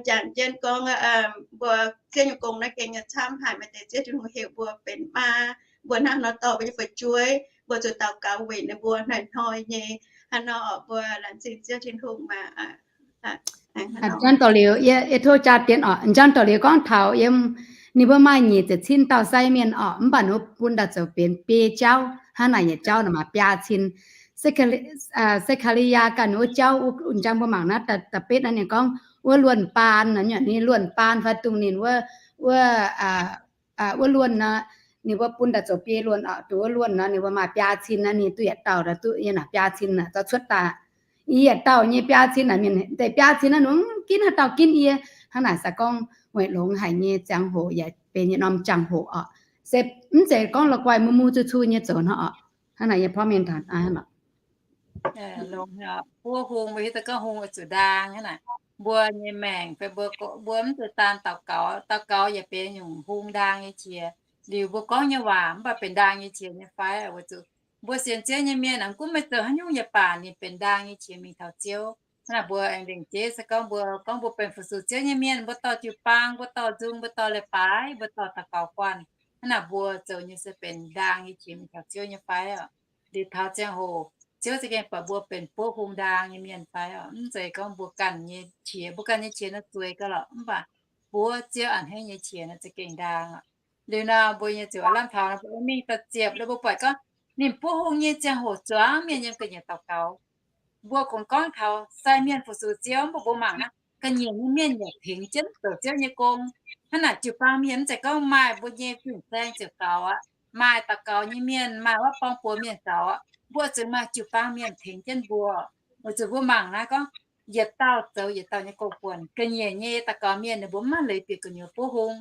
jangx jienv gorngv mbuo Ziouv nyei gong naaiv gengh nyei camv haic. Maaih deix Ziouv Tin-Hungh heuc mbuo benx maa, mbuo hnangv nor dorh mbuo nyei fu'jueiv, mbuo zuqc daux gaux weic ninh mbuo hnoi-hnoi nyei. Hnangv nor oc, mbuo laengz zingh Ziouv Tin-Hungh maah. Hnangv nor. Janx doz liuz, yie tov jaa-dien oc. Janx doz liuz gorngv taux yiem ninh mbuo maaih nyic ziepc cin dauh sai mienh oc, mv baac ninh mbuo bun daaih zoux benx biei jauv. Hnangv naaic yietc jauv naaic maaih biaa cin. Se^kaa^li^yaa ganh wuov jauv, njang mbuo mangc naaiv da'betv naaiv ninh gorngv wuov luonh baan, ninh luonh baan fai dongh ninh wuov, wuov, wuov luonh nor, ninh mbuo bun daaih zoux biei luonh oc. Dongh wuov luonh nor ninh mbuo maaih biaa cin naaiv, ninh duqv yietc dauh duqv yiem naaic biaa cin naaic zorqv cuotv daaih. Yie yietc dauh nyei biaa cin naaic, mienh deix biaa cin naaiv nor mv ginv haaix dauh ginv yie. Hnangv naaic se gorngv weic longx haic nyei ziangh hoc yaac benx yietc norm ziangh hoc oc. Se mv zeiz gorngv la'guaih mui mui zuqc zuqc nyei zoux hnangv oc. Hnangv naaic yie porv mengh taux hnangv oc. Buov hung, mbuo hiuv duqv gorngv hung zuqc ndaang hnangv naaic. mbuo nyei maengc fai mbuo, mbuo mv zeiz daan daux gaux. Daux gaux yaac benx nyungc hung ndaang nyei qiex. Liuz mbuo gorngv nyei waac mv baac benx ndaang nyei qiex nyei fai? Weic zuqc mbuo sienx Ziouv nyei mienh, gunv meih zoux haaix nyungc yaac baac ninh benx ndaang nyei qiex mingh taux Ziouv. Hnangv naaic mbuo aengx lengc jeiv se gorngv mbuo, gorngv mbuo benx fu-sux Ziouv nyei mienh, mbuo dorh jiu-baang, mbuo dorh nzung, mbuo dorh leiz-baaix, mbuo dorh daux gaux guanh. Hnangv naaic mbuo zoux nyei se benx ndaang nyei qiex mingh taux Ziouv nyei fai? Liuz taux ziangh hoc Ziouv za'gengh buatc mbuo benx buov hung ndaang nyei mienh fai? Mv zeiz gorngv mbuo ganh nyei qiex, mbuo ganh nyei qiex nor zueiz gauh lorqc, mv baac buov Ziouv a'hneiv nyei qiex nor za'gengh ndaang. Liuz nor mbuo nyei ziouc lamh taux mbuo mingh da'ziepc lo mbuo buatc gorngv ninh buov hung nyei ziangh hoc zuangx mienh yiem ga'nyiec daux gaux. Mbuo kungx gorngv taux sai mienh fu-sux Ziouv, mv baac mbuo mangc naaiv ga'nyiec nyei mienh yaac tengx jienv zoux Ziouv nyei gong. Hnangv naaic jiu-baang mienh mv zeiz gorngv maaih mbuo nyei fin-saeng ziouc gaux aqv. Maaih daux gaux nyei mienh, maaih wuov borng-buoz mienh gaux aqv. Mbuo zuqc maaih jiu-baang mienh tengx jienv mbuo. Weic zuqc mbuo mangc naaiv gorngv yietc dauh zoux yietc dauh nyei gong-buonc. Ga'nyiec nyei daux gaux mienh ninh mbuo mv maaih leiz bieqc gu'nyuoz buov hung.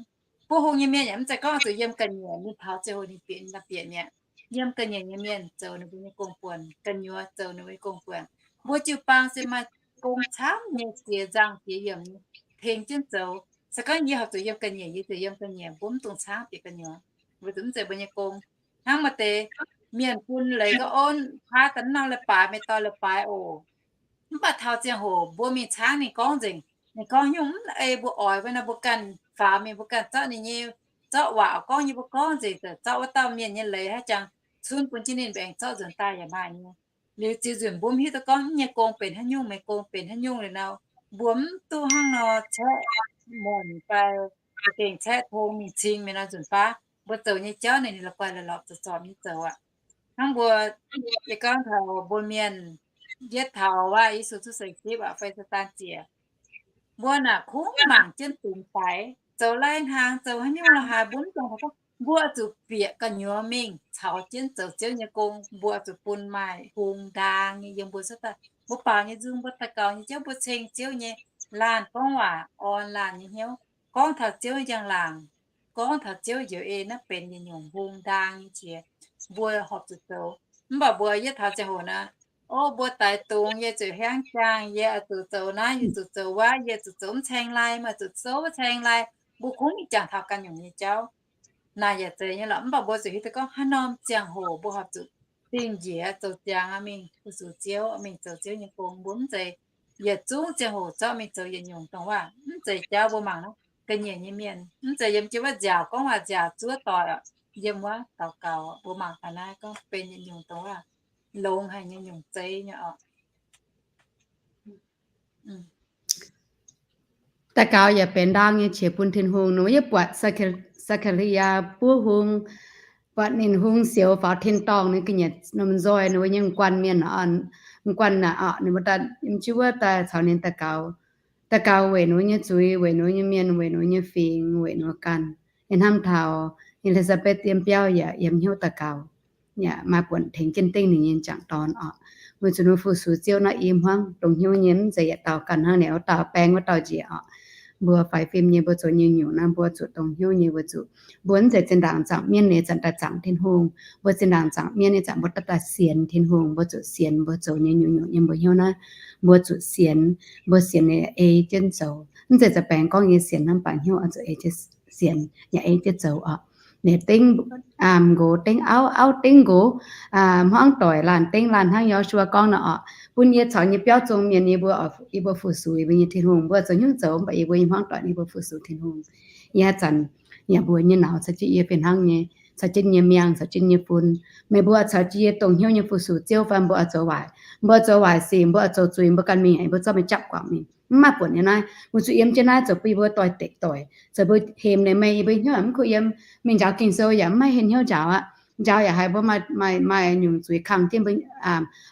Buov hung nyei mienh yaac mv zeiz gorngv zuqc yiem ga'nyiec mingh taux ziangh hoc ninh bieqc, ninh bieqc mi'aqv. Yiem ga'nyiec nyei mienh zoux ninh mbuo nyei gong-buonc, gu'nyuoz zoux ninh mbuo nyei gong-buonc. Mbuo jiu-baang se maaih gong camv nyei, ziex nzangh ziex yiemc nyei, tengx jienv zoux. Se gorngv yie horpc zuqc yiem ga'nyiec, yie ziouc yiem ga'nyiec, mbuo mv dungx caangv bieqc gu'nyuoz. Weic zuqc mv zeiz mbuo nyei gong. Hnangv maaih deix mienh bun leiz gorngv, Ov, paaiv daaih norm leiz-baaix, meih dorh leiz-baaix oc. Mv baac taux ziangh hoc mbuo mingh caangv ninh gorngv nzengc. Ninh gorngv nyungc mv ei mbuo oix, weic naaiv mbuo ganh faaux mingh, mbuo ganh zorqv ninh nyei, zorqv waac gorngv nyei mbuo gorngv nzengc, zorqv wuov dauh mienh nyei leiz haaix jangx cunv bun jienv ninh mbaengx zorqv nzuonx daaih yaac maaih nyei. Liuz ziux nzunc mbuo mv hiuv duqv gorngv nyei gong benx haaix nyungc, meih gong benx haaix nyungc liuz nor, mbuo mv duqv hnangv nor caeqv muonc fai za'gengh caeqv tong mingh cing meih nor nzunc baav. Mbuo zoux nyei jauv ninh, ninh la'guaih la'lorqc zorpc-zorpc nyei zoux aqv. Hnangv mbuo, yie gorngv taux mbuo mienh, yietv taux waac Yesu cuotv seix sipv aqv, fai Saadaan ziec, mbuo naaic kungx mangc jienv dungx faix, zoux lai-hnaangx, zoux haaix nyungc la'haaix, mbuo mv dungx gorngv, mbuo zuqc bieqc gu'nyuoz mingh caux jienv zoux Ziouv nyei gong. Mbuo zuqc bun maaih hungh ndaang nyei yiem mbuo cuotv daaih. Mbuo baaux nyei nzung, mbuo daux gaux nyei jauv, mbuo ceng Ziouv nyei laanh gorngv waac orn laanh nyei hnyouv, gorngv taux Ziouv njang-laangc, gorngv taux Ziouv njoux ei naaiv benx yietc nyungc hungh ndaang nyei qiex. Mbuo horpc zuqc zoux. Mv baac mbuo yietv taux ziangh hoc naaiv, o, mbuo daix dungz, yie zuqc hiaangv jaangh, yie oix zuqc zoux naaiv, yie zuqc zoux wuov, yie zuqc zoux mv ceng lai, meih zuqc zoux wuov ceng lai. Mbuo kungx mingh jangx taux ganh nyungc nyei jauv. Naaic yaac zeiz nyei lorqc. Mv baac mbuo zuqc hiuv duqv gorngv haaix norm ziangh hoc mbuo horpc zuqc dingh njiec zoux ziangx mingh fu-sux Ziouv, mingh zoux Ziouv nyei gong. Mbuo mv zeiz yietc zungv ziangh hoc zorqv mingh zoux yietc nyungc dongh waac. Mv zeiz jauv mbuo mangc naaiv ga'nyiec nyei mienh, mv zeiz yiem jienv wuov nziaauc gorngv waac nziaauc zuov doic, yiem wuov daux gaux. Mbuo mangc gaax naaiv gorngv benx yietc nyungc dongh waac longx haic nyei nyungc zeiv nyei oc. Daux gaux yaac benx ndaang nyei qiex bun Tin-Hungh. Ninh mbuo yaac buatc Saa^kaa^li^yaa buov hung, buatc ninh hung siouc faaux tin-dorngh, ninh ga'nyiec norm nzoih, ninh mbuo nyei guanh mienh, guanh naaic oc, ninh mbuo daaih yiem jienv wuov daaih caux ninh daux gaux. Daux gaux weic ninh mbuo nyei zuiz, weic ninh mbuo nyei mienh, weic ninh mbuo nyei fingx, weic ninh mbuo ganh. Yiem hnamv taux E^li^saa^mbetv yiem biauv yaac yiem hnyouv daux gaux, yaac maaih buonc tengx jienv dengv ninh nyei m'jangc dorn oc. Weic zuqc ninh fu-sux Ziouv naaiv i hmuangv dongh hnyouv nyei, mv zeiz yietc dauh ganh hnangv, ninh wuov dauh baeng wuov dauh njiec oc. Mbuo faix fim nyei, mbuo zoux nyei nyungc naaiv mbuo zuqc dongh hnyouv nyei weic zuqc mbuo mv zeiz zinh ndaangc zaangc mienv nyei zanc daaih zaangc Tin-Hungh. Mbuo zinh ndaangc zaangc mienv nyei zanc mbuo daaih daaih sienx Tin-Hungh, mbuo zuqc sienx mbuo zoux nyei nyungc-nyungc nyei mbuo hnyouv naaiv. Mbuo zuqc sienx, mbuo sienx ei jienv zoux. Mv zeiz za'baengx gorngv nyei sienx hnangv, mv baac hnyouv oix zuqc ei jienv sienx yaac ei jienv zoux oc. Ninh dengv, aa, nqox dengv auv, auv dengv nqox, aa, hmuangv doic laanh dengv laanh hnangv Yo^su^waa gorngv nor oc. Bun yie caux yie nyei biauv zong mienh, yie mbuo, yie mbuo fu-sux yie mbuo nyei Tin-Hungh. Mbuo zoux hnyouv zoux mv baac yie mbuo nyei hmuangv doic ninh mbuo fu-sux Tin-Hungh. Yie haaix zanc yaac mbuox nyei nauz caux jienv yie fih hnangv nyei, caux jienv yie nyei miang, caux jienv yie nyei fun. Meih mbuo caux jienv yie dongh hnyouv nyei fu-sux Ziouv fai mbuo oix zoux waaic, mbuo oix zoux waaic sic, mbuo oix zoux zuiz, mbuo ganh mingh yaac yie mbuo zorqv meih japv guangc mingh. Mv maaih buonc nyei naaiv, weic zuqc yiem jienv naaiv zoux bun yie mbuo doix-dekc doic, zoux bun hemx ninh meih, yie mbuo hnyouv mv kuh yiem mingh njaaux Ging-Sou yaac mv maaih hnyouv njaaux aqv. Njaaux yaac haiz mbuo maaih, maaih, maaih nyungc zuiz kangh jienv mbuo,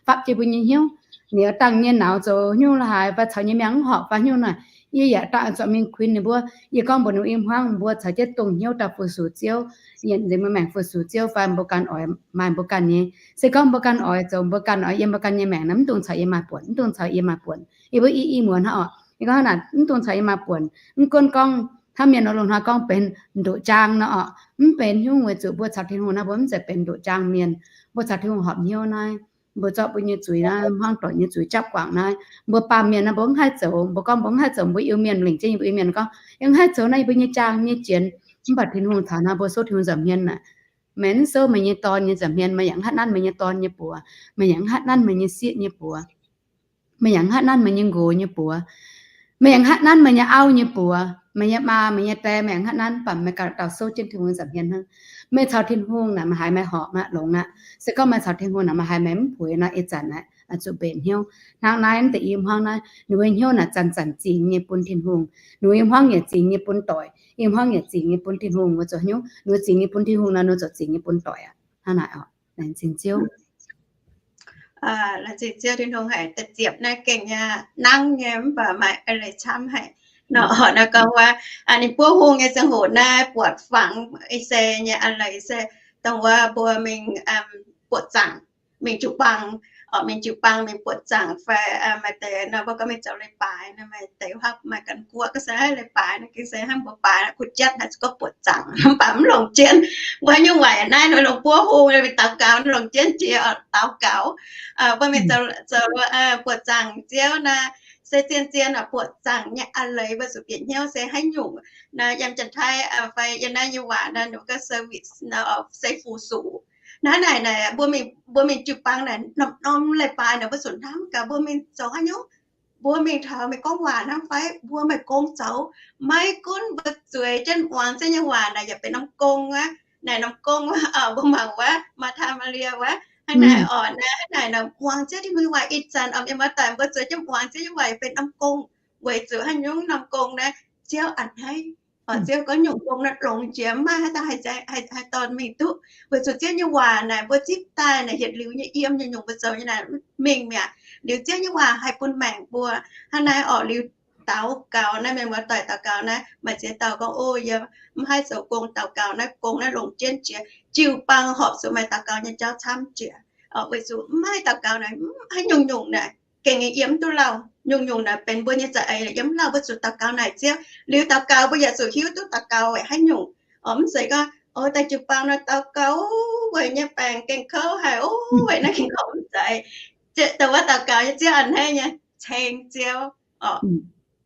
fapv jienv mbuo nyei hnyouv. Ninh dangh nyei nauz zoux hnyouv la'haaix fai caux nyei miang mv horpc fai hnyouv naaic, yie yaac dangh zuqc mingh kuinx ninh mbuo. Yie gorngv mbuox ninh i hmuangv, mbuo caux jienv dongh hnyouv daaih fu-sux Ziouv, yietc nzengc mbuo maengc fu-sux Ziouv fai mbuo ganh oix maaih mbuo ganh nyei. Se gorngv mbuo ganh oix zoux mbuo ganh oix yiem mbuo ganh nyei maengc nor, mv dungx caux yie maaih buonc, mv dungx caux yie maaih buonc. Yie mbuo i i muonz hnangv oc. Yie gorngv naaic mv dungx caux yie maaih buonc. Mv gunv gorngv hnangv mienh nor longc hnoi gorngv benx ndoqc jaang nor oc, mv benx hnyouv weic zuqc mbuo caux Tin-Hungh naaiv mbuo mv zeiz benx ndoqc jaang mienh. Mbuo caux Tin-Hungh horpc hnyouv naaiv, mbuo zorqv mbuo nyei zuiz naaiv, hmuangv doic nyei zuiz japv guangc naaiv, mbuo baamh mienh naaiv mbuo mv haih zoux. Mbuo gorngv mbuo mv haih zoux, mbuo Iu-Mienh lengc jeiv nyei, mbuo Iu-Mienh gorngv yie mv haih zoux naaiv, yie mbuo nyei jaang nyei jienx. Mv baac Tin-Hungh taux naaiv mbuo souv Tin-Hungh nza'hmien naaic, meih mv souv meih nyei dorn nyei nza'hmien, meih yaac mv haih nanv meih nyei dorn nyei buoz, meih yaac mv haih nanv meih nyei sieqv nyei buoz, meih yaac mv haih nanv meih nyei nqox nyei buoz, meih yaac mv haih nanv meih nyei auv nyei buoz, meih nyei maa, meih nyei die, meih yaac mv haih nanv. Mv baac meih ganh dauh souv jienv Tin-Hungh nza'hmien hnangv. Meih caux Tin-Hungh naaic, meih haiz meih horpc aqv, longx aqv. Se gorngv meih caux Tin-Hungh naaic, meih haiz meih mv puix nor, ih zanc naaic zuqc mbenc hnyouv. Hnangv naaiv deix i hmuangv naaiv, ninh mbuo hnyouv naaic zanc-zanc zingx nyei bun Tin-Hungh, ninh mbuo i hmuangv yaac zingx nyei bun doic, i hmuangv yaac zingx nyei bun Tin-Hungh. Mbuo zoux hnyouv ninh mbuo zingx nyei bun Tin-Hungh nor, ninh mbuo zoux zingx nyei bun doic aqv. Hnangv naaic oc. Laengz zingh Ziouv. Laengz zingh Ziouv, Tin-Hungh haiz da'ziepc naaiv gengh nyei nangv nyei, mv baac maaih eix leiz camv haic. Nor naaiv gorngv wuov, ninh buov hung nyei ziangh hoc naaiv buatc fangx ih se nyei eix leiz se dongh wuov mbuo mingh buoqc zaangc, mingh jiu-baang, mingh jiu-baang mingh buoqc zaangc fai maaih deix nor mbuo gorngv mingh zoux leiz-baaix nor, maaih deix hapv maaih ganh guoqv ga'sie leiz-baaix nor, ga'sie hnangv mbuo baaix kuh jatv naaic se gorngv buoqc zaangc, mv baac mv longc jienv. Mbuo nyungc waaic naaiv nor longc buov hung, mingh daux gaux, longc jienv jiex daux gaux. Mbuo mingh zoux buoqc zaangc Ziouv naaic, se zien-zien buoqc zaangc nyei eix leiz mbuo zuqc bieqc hnyouv se haaix nyungc. Naaiv yiem Janx-Taiv fai yiem naaiv nyei waac naaic, ninh mbuo gorngv service, se fu-sux. Naaiv naaic naaic mbuo mingh jiu-baang naaic, norm-norm leiz-baaix naaic mbuo zuqc hnamv gaax mbuo mingh zoux haaix nyungc. Mbuo mingh taux mingh gorngv waac hnangv fai mbuo maaih gong zoux? Maiv gunv mbuo zueiz jienv muangx Ziouv nyei waac naaic yaac benx norm gong aqv. Naaic norm gong, mbuo mangc wuov Maa^taa Maa^lie wuov, hnangv naaic oc, naaiv hnangv naaic muangx Ziouv Tin-Hungh nyei waac ih zanc oc, mienh muoz-doic, mbuo zueiz jienv muangx Ziouv nyei waac benx norm gong, weic zuqc haaix nyungc norm gong naaiv Ziouv a'hneiv. Ziouv gorngv nyungc gong naaiv longx jiex, mv maaih haaix dauh haih dorh mingh duqv, weic zuqc Ziouv nyei waac naaic mbuo zipv daaih naaic hietc liuz nyei yiem, nyungc-nyungc mbuo zoux nyei naaic mingh mi'aqv. Liuz Ziouv nyei waac haih bun maengc mbuo. Hnangv naaiv oc, liuz daux gaux naaiv, mienh muoz-doic, daux gaux naaiv maaih ziex dauh gorngv, O, yie mv haih zoux gong, daux gaux naaiv gong naaiv longc jienv jiex, jiu-baang horpc zuqc maaih daux gaux nyei jauv camv jiex. Weic zuqc mv maaih daux gaux naaic, haaix nyungc-nyungc naaic gengh yiem mv duqv lauh. Nyungc-nyungc naaic benx mbuo nyei za'eix yiem mv lauh, mbuo zuqc daux gaux naaic Ziouv. Liuz daux gaux mbuo yaac zuqc hiuv duqv daux gaux weic haaix nyungc. Mv zeiz gorngv, O, daaih jiu-baang nor daux gaux, weic nyei baengc gengh kouv haic, o, weic naaiv gengh kouv, mv zeiz. Dongh wuov daux gaux nyei Ziouv a'hneiv nyei, ceng Ziouv,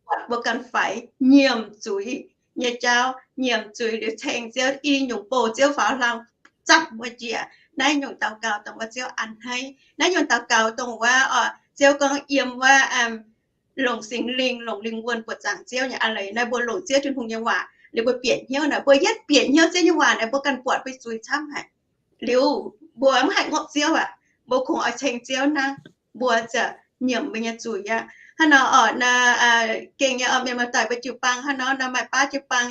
buatc mbuo ganh faix, nyiemc zuiz nyei jauv, nyiemc zuiz liuz ceng Ziouv, i nyungc bouh Ziouv faaux hlang zapv mbuo njiec. Naaiv nyungc daux gaux dongh wuov Ziouv a'hneiv. Naaiv nyungc daux gaux dongh wuov, Ziouv gorngv yiem wuov longc Singx Lingh, longc lingh wuonh buoqc zaangc Ziouv nyei eix leiz naaiv, mbuo longc Ziouv Tin-Hungh nyei waac liuz mbuo bieqc hnyouv naaic, mbuo yietv bieqc hnyouv Ziouv nyei waac naaic, mbuo ganh buatc mbuo zuiz camv haic. Liuz mbuo mv haih ngopv Ziouv aqv, mbuo kungx oix ceng Ziouv hnangv, mbuo ziouc nyiemc mbuo nyei zuiz aqv. Hnangv nor oc, gengh nyei oc, mienh muoz-doic, mbuo jiu-baang hnangv nor, nor maaih baav jiu-baang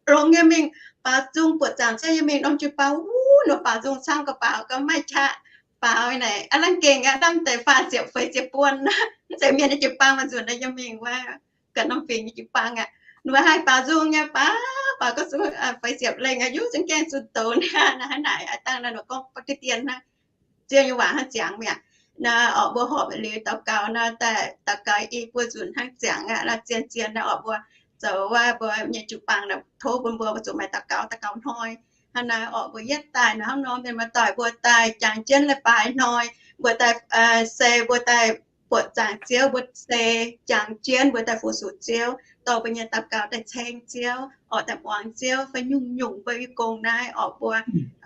longx nyei mingh baaux nzung buoqc zaangc Ziouv nyei mingh norm jiu-baang, wuov nor baaux nzung camv, gauh baaux gauh maiv qaqv, baaux naaic aav lang gengh aqv, ndamv deix faah ziepc feix ziepc buon. Mv zeiz mienh nyei jiu-baang maaih nzunc naaiv yiem mingh wuov, ganh norm fingx nyei jiu-baang aqv. Ninh mbuo haih baaux nzung nyei, baaux, baaux gauh feix ziepc lengh aqv, yuv za'gengh zunh doz niaa. Naaiv hnangv naaic, aav dangh naaiv ninh gorngv baptiz dien hnangv, Ziouv nyei waac hnangv ziangx mi'aqv. Naaiv oc, mbuo horpc liuz daux gaux naaiv, daaih daux gaux i buo nzunc hnangv ziangx aqv. Naaiv zien-zien naaiv oc, mbuo zoux wuov mbuo nyei jiu-baang naaiv, tov bun mbuo zuqc maaih daux gaux, daux gaux hnoi. Hnangv naaiv oc, mbuo yietv daaih naaiv hnangv nor, mienh muoz-doic, mbuo daaih jangx jienv leiz-baaix hnoi, mbuo daaih se mbuo daaih buoqc zaangc Ziouv, mbuo se jangx jienv, mbuo daaih fu-sux Ziouv, dorh mbuo nyei daux gaux daaih ceng Ziouv oc, daaih muangx Ziouv fai nyungc-nyungc mbuo nyei gong naaiv oc, mbuo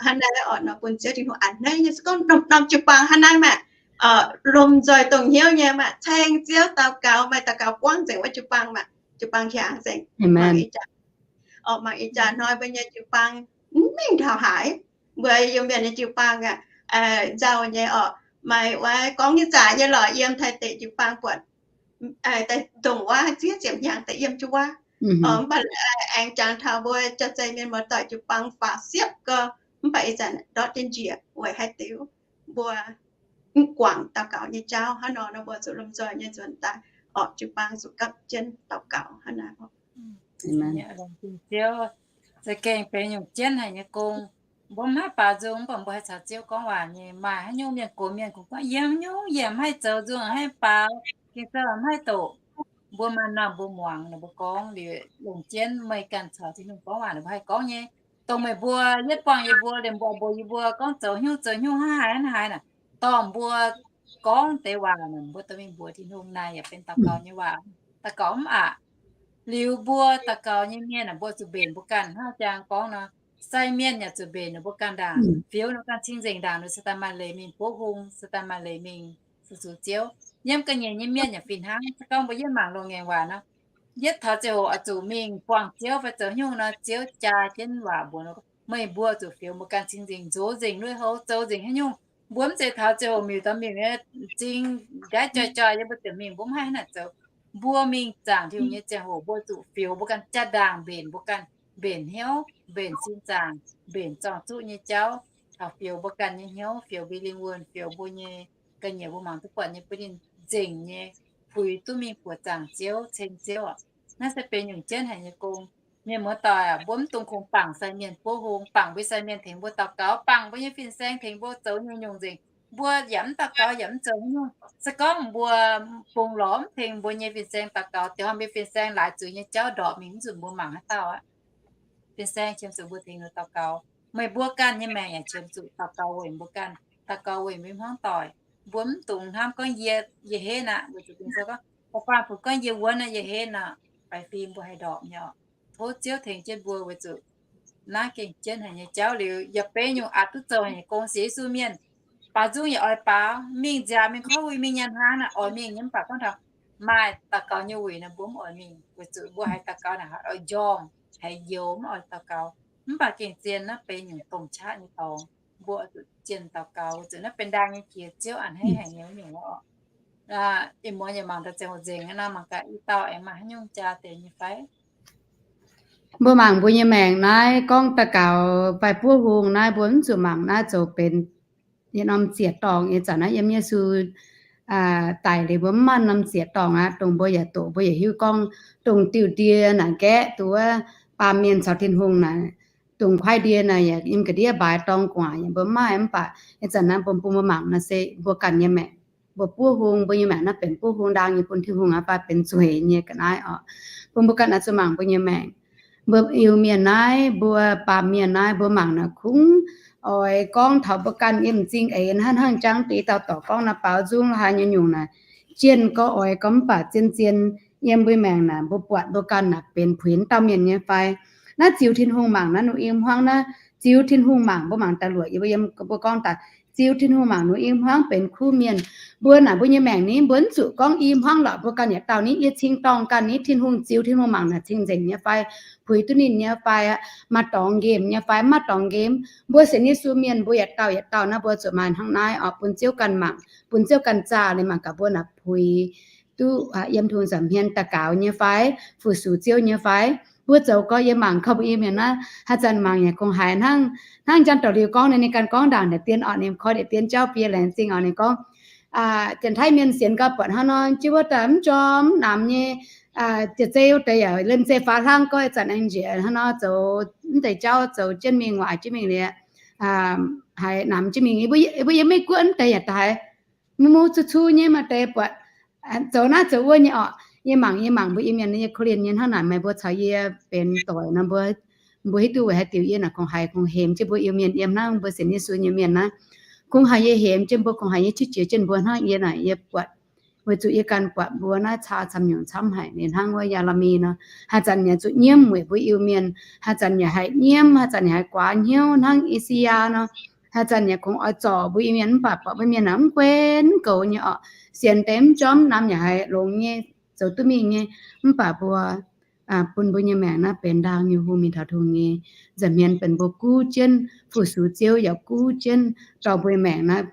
hnangv naaiv oc nor bun Ziouv Tin-Hungh a'hneiv nyei. Se gorngv norm jiu-baang hnangv naaiv maah, lomh nzoih dongh hnyouv nyei maah, ceng Ziouv daux gaux, maaih daux gaux buangv nzengc wuov jiu-baang maah, jiu-baang hiaangx nzengc. Mangc ih jaax, mangc ih jaax hnoi mbuo nyei jiu-baang mv mingh taux haaix. Mbuo Iu-Mienh nyei jiu-baang aqv, nzauh nyei oc, maaih wuov gorngv nyei zaac nyei lorqc, yiem Taiv deic jiu-baang buatc dongh wuov ziex ziepc hnyangx daaih yiem jiu-baang. Mv baac aengx jangx taux mbuo jauv-zei mienh muoz-doic jiu-baang faaux siepv gau, mv baac ih zanc ndortv jienv njiec weic haaix diuc mbuo mv guangc daux gaux nyei jauv. Hnangv nor nor mbuo zuqc lomh nzoih nyei nzuonx daaih, orqc, jiu-baang zuqc gapv jienv daux gaux hnangv naaiv. Za'gengh benx nyungc jienv haic nyei gong. Mbuo mv haih baaux nzung, mv baac mbuo haih caux Ziouv gorngv waac nyei. Maaih haaix nyungc mienh gox mienh kungx gorngv, yie haaix nyungc yie mv haih zoux nzung, haih baaux, Ging-Sou mv haih doqc. Mbuo maaih norm mbuo muangx ninh mbuo gorngv liuz, longc jienv meih ganh caux Tin-Hungh gorngv waac ninh mbuo haih gorngv nyei. Dongh meih mbuo yietv buangh yie mbuo, liemh mbuo mbuox yie mbuo gorngv zoux hnyouv zoux hnyouv hnangv haaix hnangv haaix naaic, dorh mbuo gorngv deix waac, mbuo dorh mingh mbuox Tin-Hungh naaic yaac benx daux gaux nyei waac. Daux gaux mv aqc. Liuz mbuo daux gaux nyei mienh aah, mbuo zuqc mbenc mbuo ganh hnangv jang gorngv nor. Sai mienh yaac zuqc mbenc ninh mbuo ganh ndaangc, fioux ninh ganh cing-nzengc ndaangc, ninh se daaih maaih leiz mingh buov hung, se daaih maaih leiz mingh fu-sux Ziouv. Yiem ga'nyiec nyei mienh yaac fih hnangv. Se gorngv mbuo yietv mangc loz-ngaengc waac nor, yietv taux ziangh hoc oix zuqc mingh buangh Ziouv fai zoux nyungc nor, Ziouv jaa jienv waac mbuox meih mbuo zuqc fioux mbuo ganh cing-nzengc, nzox nzengc lui-houx, zoux nzengc haaix nyungc. Mbuo mv zeiz taux ziangh hoc miuc dorh miuc nyei zing ndaaiv joi-joi yiem mbuo ziouc mingh, mbuo mv haih hnangv naaic zoux. Mbuo mingh zaangc Tin-Hungh nyei ziangh hoc mbuo zuqc fioux mbuo ganh jaa-ndaangc, mbenc mbuo ganh, mbenc hnyouv, mbenc sin zaangc, mbenc zorng-zuqv nyei jauv, taux fioux mbuo ganh nyei hnyouv, fioux mbuo lingh wuonh, fioux mbuo nyei ga'nyiec mbuo mangc duqv buatc nyei bun ninh nzengc nyei, puix duqv mingh buoqc zaangc Ziouv, ceng Ziouv oc. Naaiv se benx nyungc jienv haic nyei gong. Mienh muoz-doic aac, mbuo mv dungx kungx bangc sai mienh buov hung, bangc mbuo sai mienh tengx mbuo daux gaux, bangc mbuo nyei fin-saeng tengx mbuo zoux nyungc-nyungc nzengc. Mbuo yaac mv daux gaux yaac mv zoux nyungc. Se gorngv mbuo bungx lorz mv tengx mbuo nyei fin-saeng daux gaux, dieh hnoi mbuo fin-saeng laaix zuiz nyei jauv ndorpc mingh mv zunc mbuo mangc haaix dauh aqv. Fin-saeng qiemx zuqc mbuo tengx ninh daux gaux. Meih mbuo ganh nyei maengc yaac qiemx zuqc daux gaux weic mbuo ganh, daux gaux weic mbuo hmuangv doic. Mbuo mv dungx hnamv gorngv yie, yie henv aqv, weic zuqc Ging-Sou gorngv, da'faanh fuc gorngv yie wuonv nor, yie henv nor, faix fim mbuo haih ndorpc nyei oc. Tov Ziouv tengx jienv mbuo weic zuqc naaiv gengh jienv haic nyei jauv liuz, yaac benx nyungc aqc duqv zoux haic nyei gong sienx Yesu mienh. Baaux nzung yaac oix baaux, mingh nziaaux mingh korv hu mingh nyanc hnaangx naaic oix mingh nyei, mv baac gorngv taux maaih daux gaux nyei wuic naaic mbuo mv oix mingh, weic zuqc mbuo haiz daux gaux naaic oix njormh, haiz youx, mv oix daux gaux. Mv baac gengh zien naaiv benx nyungc domh qaqv nyei dorngx, mbuo oix zuqc zien daux gaux, weic zuqc naaiv benx ndaang nyei jiex, Ziouv a'hneiv haic nyei nyungc oc. Ih muonz yaac mangc daaih ziangh hoc nzengc nor, mangc gaax i dauh aengx maaih haaix nyungc jaa deix nyei fai? Mbuo mangc mbuo nyei maengc naaiv gorngv daux gaux fai buov hung naaiv, mbuo mv zuqc mangc naaiv zoux benx yietc norm ziec-dorngh. Ih zanc naaiv yiem Yesu daic liuz mbuo mv maaih norm ziec-dorngh aqv, dongh mbuo yaac doqc, mbuo yaac hiuv gorngv dongh diuh ndie naaic nqaeqv duqv wuov baamh mienh caux Tin-Hungh naaic, dongh kuaaiv ndie naaic yaac yiem ga'ndiev mbaaix dorng gu'nguaaic, yaac mbuo mv maaih. Mv baac ih zanc naaiv mbuo, mbuo mangc naaiv se mbuo ganh nyei maengc, mbuo buov hung, mbuo nyei maengc naaiv benx buov hung ndaang nyei bun Tin-Hungh aqv fai benx zueiz nyei ga'naaiv oc. Bun mbuo ganh oix zuqc mangc mbuo nyei maengc. Mbuo Iu-Mienh naaiv, mbuo baamh mienh naaiv, mbuo mangc naaic kungx oix gorngv taux mbuo ganh yiem m'zing eix hnangv, hnangv jangv deix dauh dorc gorngv naaiv, baaux nzung la'haaix nyungc-nyungc naaic, jienh gorx oix gorngv mv baac zien-zien yiem mbuo maengc naaic, mbuo buatc mbuo ganh naaic benx puix dauh mienh nyei fai? Naaiv ziux Tin-Hungh mangc naaiv, nu i hmuangv naaiv, ziux Tin-Hungh mangc, mbuo mangc daaih luoqc, yie mbuo yiem, mbuo gorngv daaih, ziux Tin-Hungh mangc, nu i hmuangv benx kuv mienh. Mbuo naaic mbuo nyei maengc ni, mbuo mv zuqc gorngv i hmuangv lorqc mbuo ganh yietc dauh ni, yie cing-dorngh ganh ni, Tin-Hungh, ziux Tin-Hungh mangc naaic cing-nzengc nyei fai, puix duqv ninh nyei fai, maaih dorngx nqemh nyei fai, maaih dorngx nqemh. Mbuo sienx Yesu mienh mbuo yietc dauh yietc dauh naaiv mbuo zuqc maaih hnangv naaiv oc, bun Ziouv ganh mangc, bun Ziouv ganh zaah liuz mangc gaax mbuo naaic puix duqv yiem Tin-Hungh nza'hmien daux gaux nyei fai, fu-sux Ziouv nyei fai. Mbuo zoux gorx yiem mangc gorngv mbuo Iu-Mienh naaiv, haaix zanc mangc yaac kungx haiz hnangv, hnangv njang douc liuz gorngv, ninh ganh gorngv ndaangc deix dien oc, ninh koi deix dien jauv biei laengz zingh oc, ninh gorngv, Janx-Taiv mienh sienx gau buatc hnangv nor, jienv wuov daaih mv jorm mv namx nyei, jiex zei wuov deix yaac liemh zeih faaux hlang gorx, ih zanc aengx njiec hnangv nor zoux mv deix jauv, zoux jienv mingh, waaic jienv mingh liuz, haiz namx jienv mingh. Mbuo yiem Meiv Guoqv mv deix yaac daaih mv muv cuv cuv nyei, maaih deix buatc zoux naaiv zoux wuov nyei oc. Yie mangc, yie mangc mbuo Iu-Mienh nyei korv-lienh nyei hnangv naaic, meih mbuo caux yie benx doic nor, mbuo, mbuo hiuv duqv weic haaix diuc yie naaic kungx haiz kungx hemx jienv mbuo Iu-Mienh yiem hnangv, mbuo sienx Yesu nyei mienh naaiv, kungx haiz yie hemx jienv mbuo, kungx haiz yie qiex jiez jienv mbuo hnangv. Yie naaic yie buatc, weic zuqc yie ganh buatc mbuo naaiv caa camv nyungc camv haic, ninh hnangv wuov Yaa^le^mi nor, haaix zanc yaac zuqc nyiemv weic mbuo Iu-Mienh, haaix zanc yaac haiz nyiemv, haaix zanc yaac haiz guaax hnyouv hnangv I^saa^yaa nor, haaix zanc yaac kungx oix zorc mbuo Iu-Mienh, mv baac buatc mbuo Mienh naaic mv guen mv goux nyei oc, sienx deix mv jorm mv namx yaac haiz longx nyei, zoux duqv mingh nyei. Mv baac mbuo bun mbuo nyei maengc naaiv benx ndaang nyei hungh mingh taux Tin-Hungh nyei nza'hmien, benx mbuo guv jienv fu-sux Ziouv yaac guv jienv dorh mbuo nyei maengc naaiv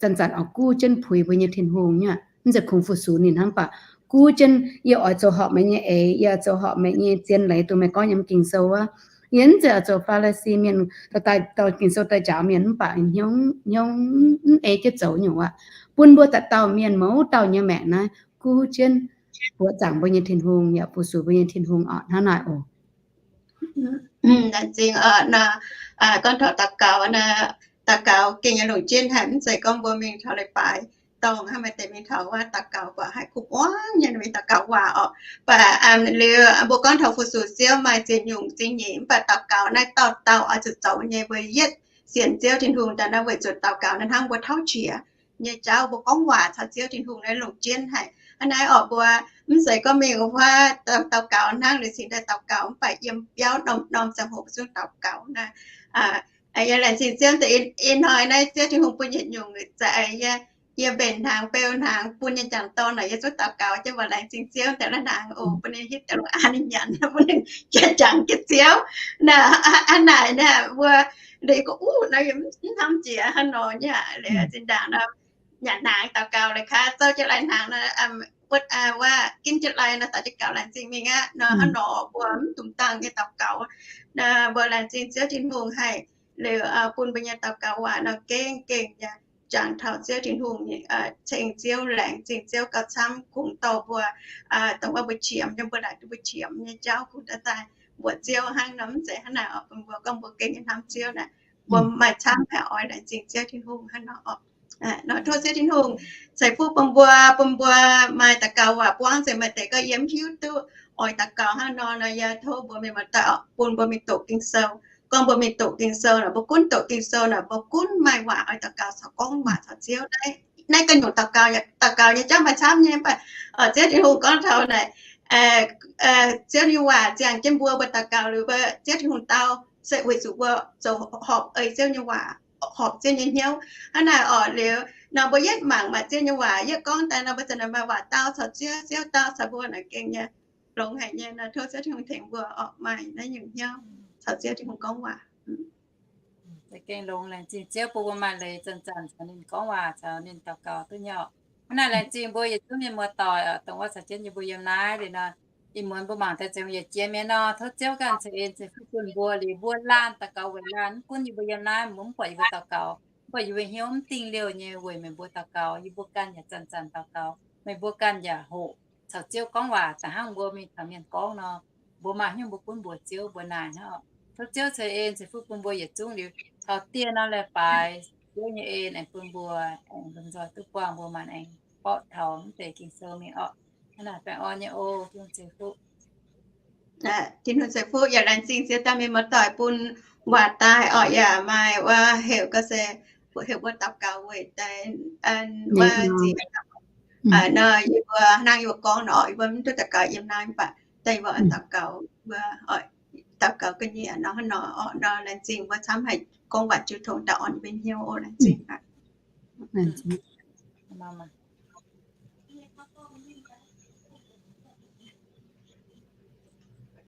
zanc-zanc oix guv jienv puix mbuo nyei Tin-Hungh nyei. Mv zeiz kungx fu-sux ninh hnangv, mv baac guv jienv yie oix zoux horpc meih nyei eix, yie oix zoux horpc meih nyei zien leiz, dongh meih gorngv yiem Ging-Sou wuov. Yie mv zeiz oix zoux Faa^li^si mienh, dorh Ging-Sou daaih njaaux mienh, mv baac hnyouv, hnyouv mv ei jienv zoux nyungc aqv. Bun mbuo dauh dauh mienh mouz dauh nyei maengc naaiv guv jienv buoqc zaangc mbuo nyei Tin-Hungh yaac fu-sux mbuo nyei Tin-Hungh oc. Hnangv naaic oc. Gorngv taux daux gaux, daux gaux gengh nyei longc jienv haic, mv zeiz gorngv mbuo mingh taux leiz-baaix dorngh hnangv, maaih deix mingh taux wuov daux gaux buatc haiz kuv muangv nyei mingh daux gaux waac oc. Mv baac liuz mbuo gorngv taux fu-sux Ziouv maaih ziex nyungc zingh nyeic, mv baac daux gaux naaiv dauh dauh oix zuqc zoux nyei. Mbuo yietv sienx Ziouv Tin-Hungh daaih naaiv weic zuqc daux gaux naaiv hnangv mbuo tauv qiex. nyei jauv, mbuo gorngv waac caux Ziouv Tin-Hungh naaiv longc jienv haic. Hnangv naaiv orqc, mbuo mv zeiz gorngv mingh wuov daux gaux hnangv, liuz cingx daaih daux gaux, mv baac yiem biauv norm-norm ziangh hoc mbuo zungv daux gaux naaic. Yie laengz zingh Ziouv deix ih hnoi naaiv Ziouv Tin-Hungh bun yietc nyungc za'eix yie, yie mbenc hnaangx beu hnaangx bun yie jangx dorn naaic, yie zungv daux gaux jienv mbuox laengz zingh Ziouv deix lai hnaangx oc, bun ninh hitv deix longx an ninh nyanc, bun ninh jiex jangx jienv Ziouv. Naaic hnangv naaic naaic mbuo liuz gorngv, uv, naaiv yie mv hnamv jiex hnangv nor nyei aqv. Liuz zinh ndaangc nor nyanc hnaangx daux gaux liuz kaav zouv jienv lai hnaangx nor, wuov, ginv jienv lai nor daux jienv gaux laengz zingh mingh aqv nor. Hnangv nor mbuo mv dungx dangh nyei daux gaux. Mbuo laengz zingh Ziouv Tin-Hungh haic liuz bun mbuo nyei daux gaux waac nor gengh gengh yaac jangx taux Ziouv Tin-Hungh, ceng Ziouv, laengz zingh Ziouv gauh camv kungx dorh mbuo, dongh wuov mbuo qiemx nyei, mbuo laaic duqv mbuo qiemx nyei jauv kungx daaih mbuox Ziouv hnangv nor. Mv zeiz hnangv naaic orqc, bun mbuo gorngv mbuo gengh nyei hnamv Ziouv naaic, mbuo maaih camv haih oix laengz zingh Ziouv Tin-Hungh hnangv nor orqc. Nor tov Ziouv Tin-Hungh ceix fuqv bun mbuo, bun mbuo maaih daux gaux waac buangv nzengc. Maaih deix gorngv yie mv hiuv duqv oix daux gaux hnangv nor nor, yie tov mbuo mienh muoz-doic bun mbuo mingh doqc Ging-Sou. Gorngv mbuo mingh doqc Ging-Sou naaic, mbuo gunv doqc Ging-Sou naaic, mbuo gunv maaih waac oix daux gaux caux gorngv waac caux Ziouv. Naaiv ganh nyungc daux gaux, daux gaux nyei jauv maaih camv nyei, mv baac Ziouv Tin-Hungh gorngv taux naaic, Ziouv nyei waac ziangh jienv mbuo, mbuo daux gaux liuz mbuo, Ziouv Tin-Hungh dau se weic zuqc mbuo zoux horpc ei Ziouv nyei waac, horpc Ziouv nyei hnyouv. Hnangv naaic orqc, liuz nor mbuo yietv mangc maaih Ziouv nyei waac, yietv gorngv daaih nor, mbuo ziouc maaih waac dau caux Ziouv, Ziouv dau caux mbuo naaic gengh nyei longx haic nyei nor. Tov Ziouv Tin-Hungh tengx mbuo orqc, maaih naaiv nyungc hnyouv caux Ziouv Tin-Hungh gorngv waac. Za'gengh longx, laengz zingh Ziouv bun mbuo maaih leiz zanc-zanc caux ninh gorngv waac, caux ninh daux gaux duqv nyei orqc. Hnangv naaic laengz zingh mbuo yietc zungv mienh muoz-doic orqc, dongh wuov caux jienv yie mbuo yiem naaiv liuz nor, ih muonz mbuo mangc daaih ziouc yietc jiex mienh nor, tov Ziouv ganh ceix en ceix fuqv bun mbuo liuz mbuo laanh daux gaux weic laanh, mv gunv yie mbuo yiem naaiv, mbuo mv buatc yie mbuo daux gaux, mv buatc yie mbuo hnyouv mv dingh liouh nyei weic meih mbuo daux gaux, yie mbuo ganh yaac zanc-zanc daux gaux, meih mbuo ganh yaac hoqc caux Ziouv gorngv waac da'hnangv mbuo mingh caux mienh gorngv nor. Mbuo maaih hnyouv mbuo gunv mbuox Ziouv mbuo naaic hnangv. Tov Ziouv ceix en ceix fuqv bun mbuo yietc zungv liuz, taux dieh nor la'faix Ziouv nyei en aengx bun mbuo aengx lomh nzoih duqv buangh mbuo maanc aengx borqv taux mv deix Ging-Sou mingh orqc. Hnangv naaic baengh orn nyei oc, Tin-Hungh ceix fuqv. Tin-Hungh ceix fuqv yaac laengz zingh Ziouv daaih mienh muoz-doic bun waac daaih orqc, yaac maaih wuov heuc gorngv se heuc mbuo daux gaux weic deix wuov nziex nor, yie mbuo hnangv yie mbuo gorngv nor, yie mbuo mv duqv daux gaux yiem naaiv, mv baac daaih yie mbuo daux gaux, mbuo daux gaux ga'nyiec nor, hnangv nor orqc nor, laengz zingh mbuo camv haic, gorngv waac jiu tong daaih orn yie mbuo hnyouv oc, laengz zingh aqv.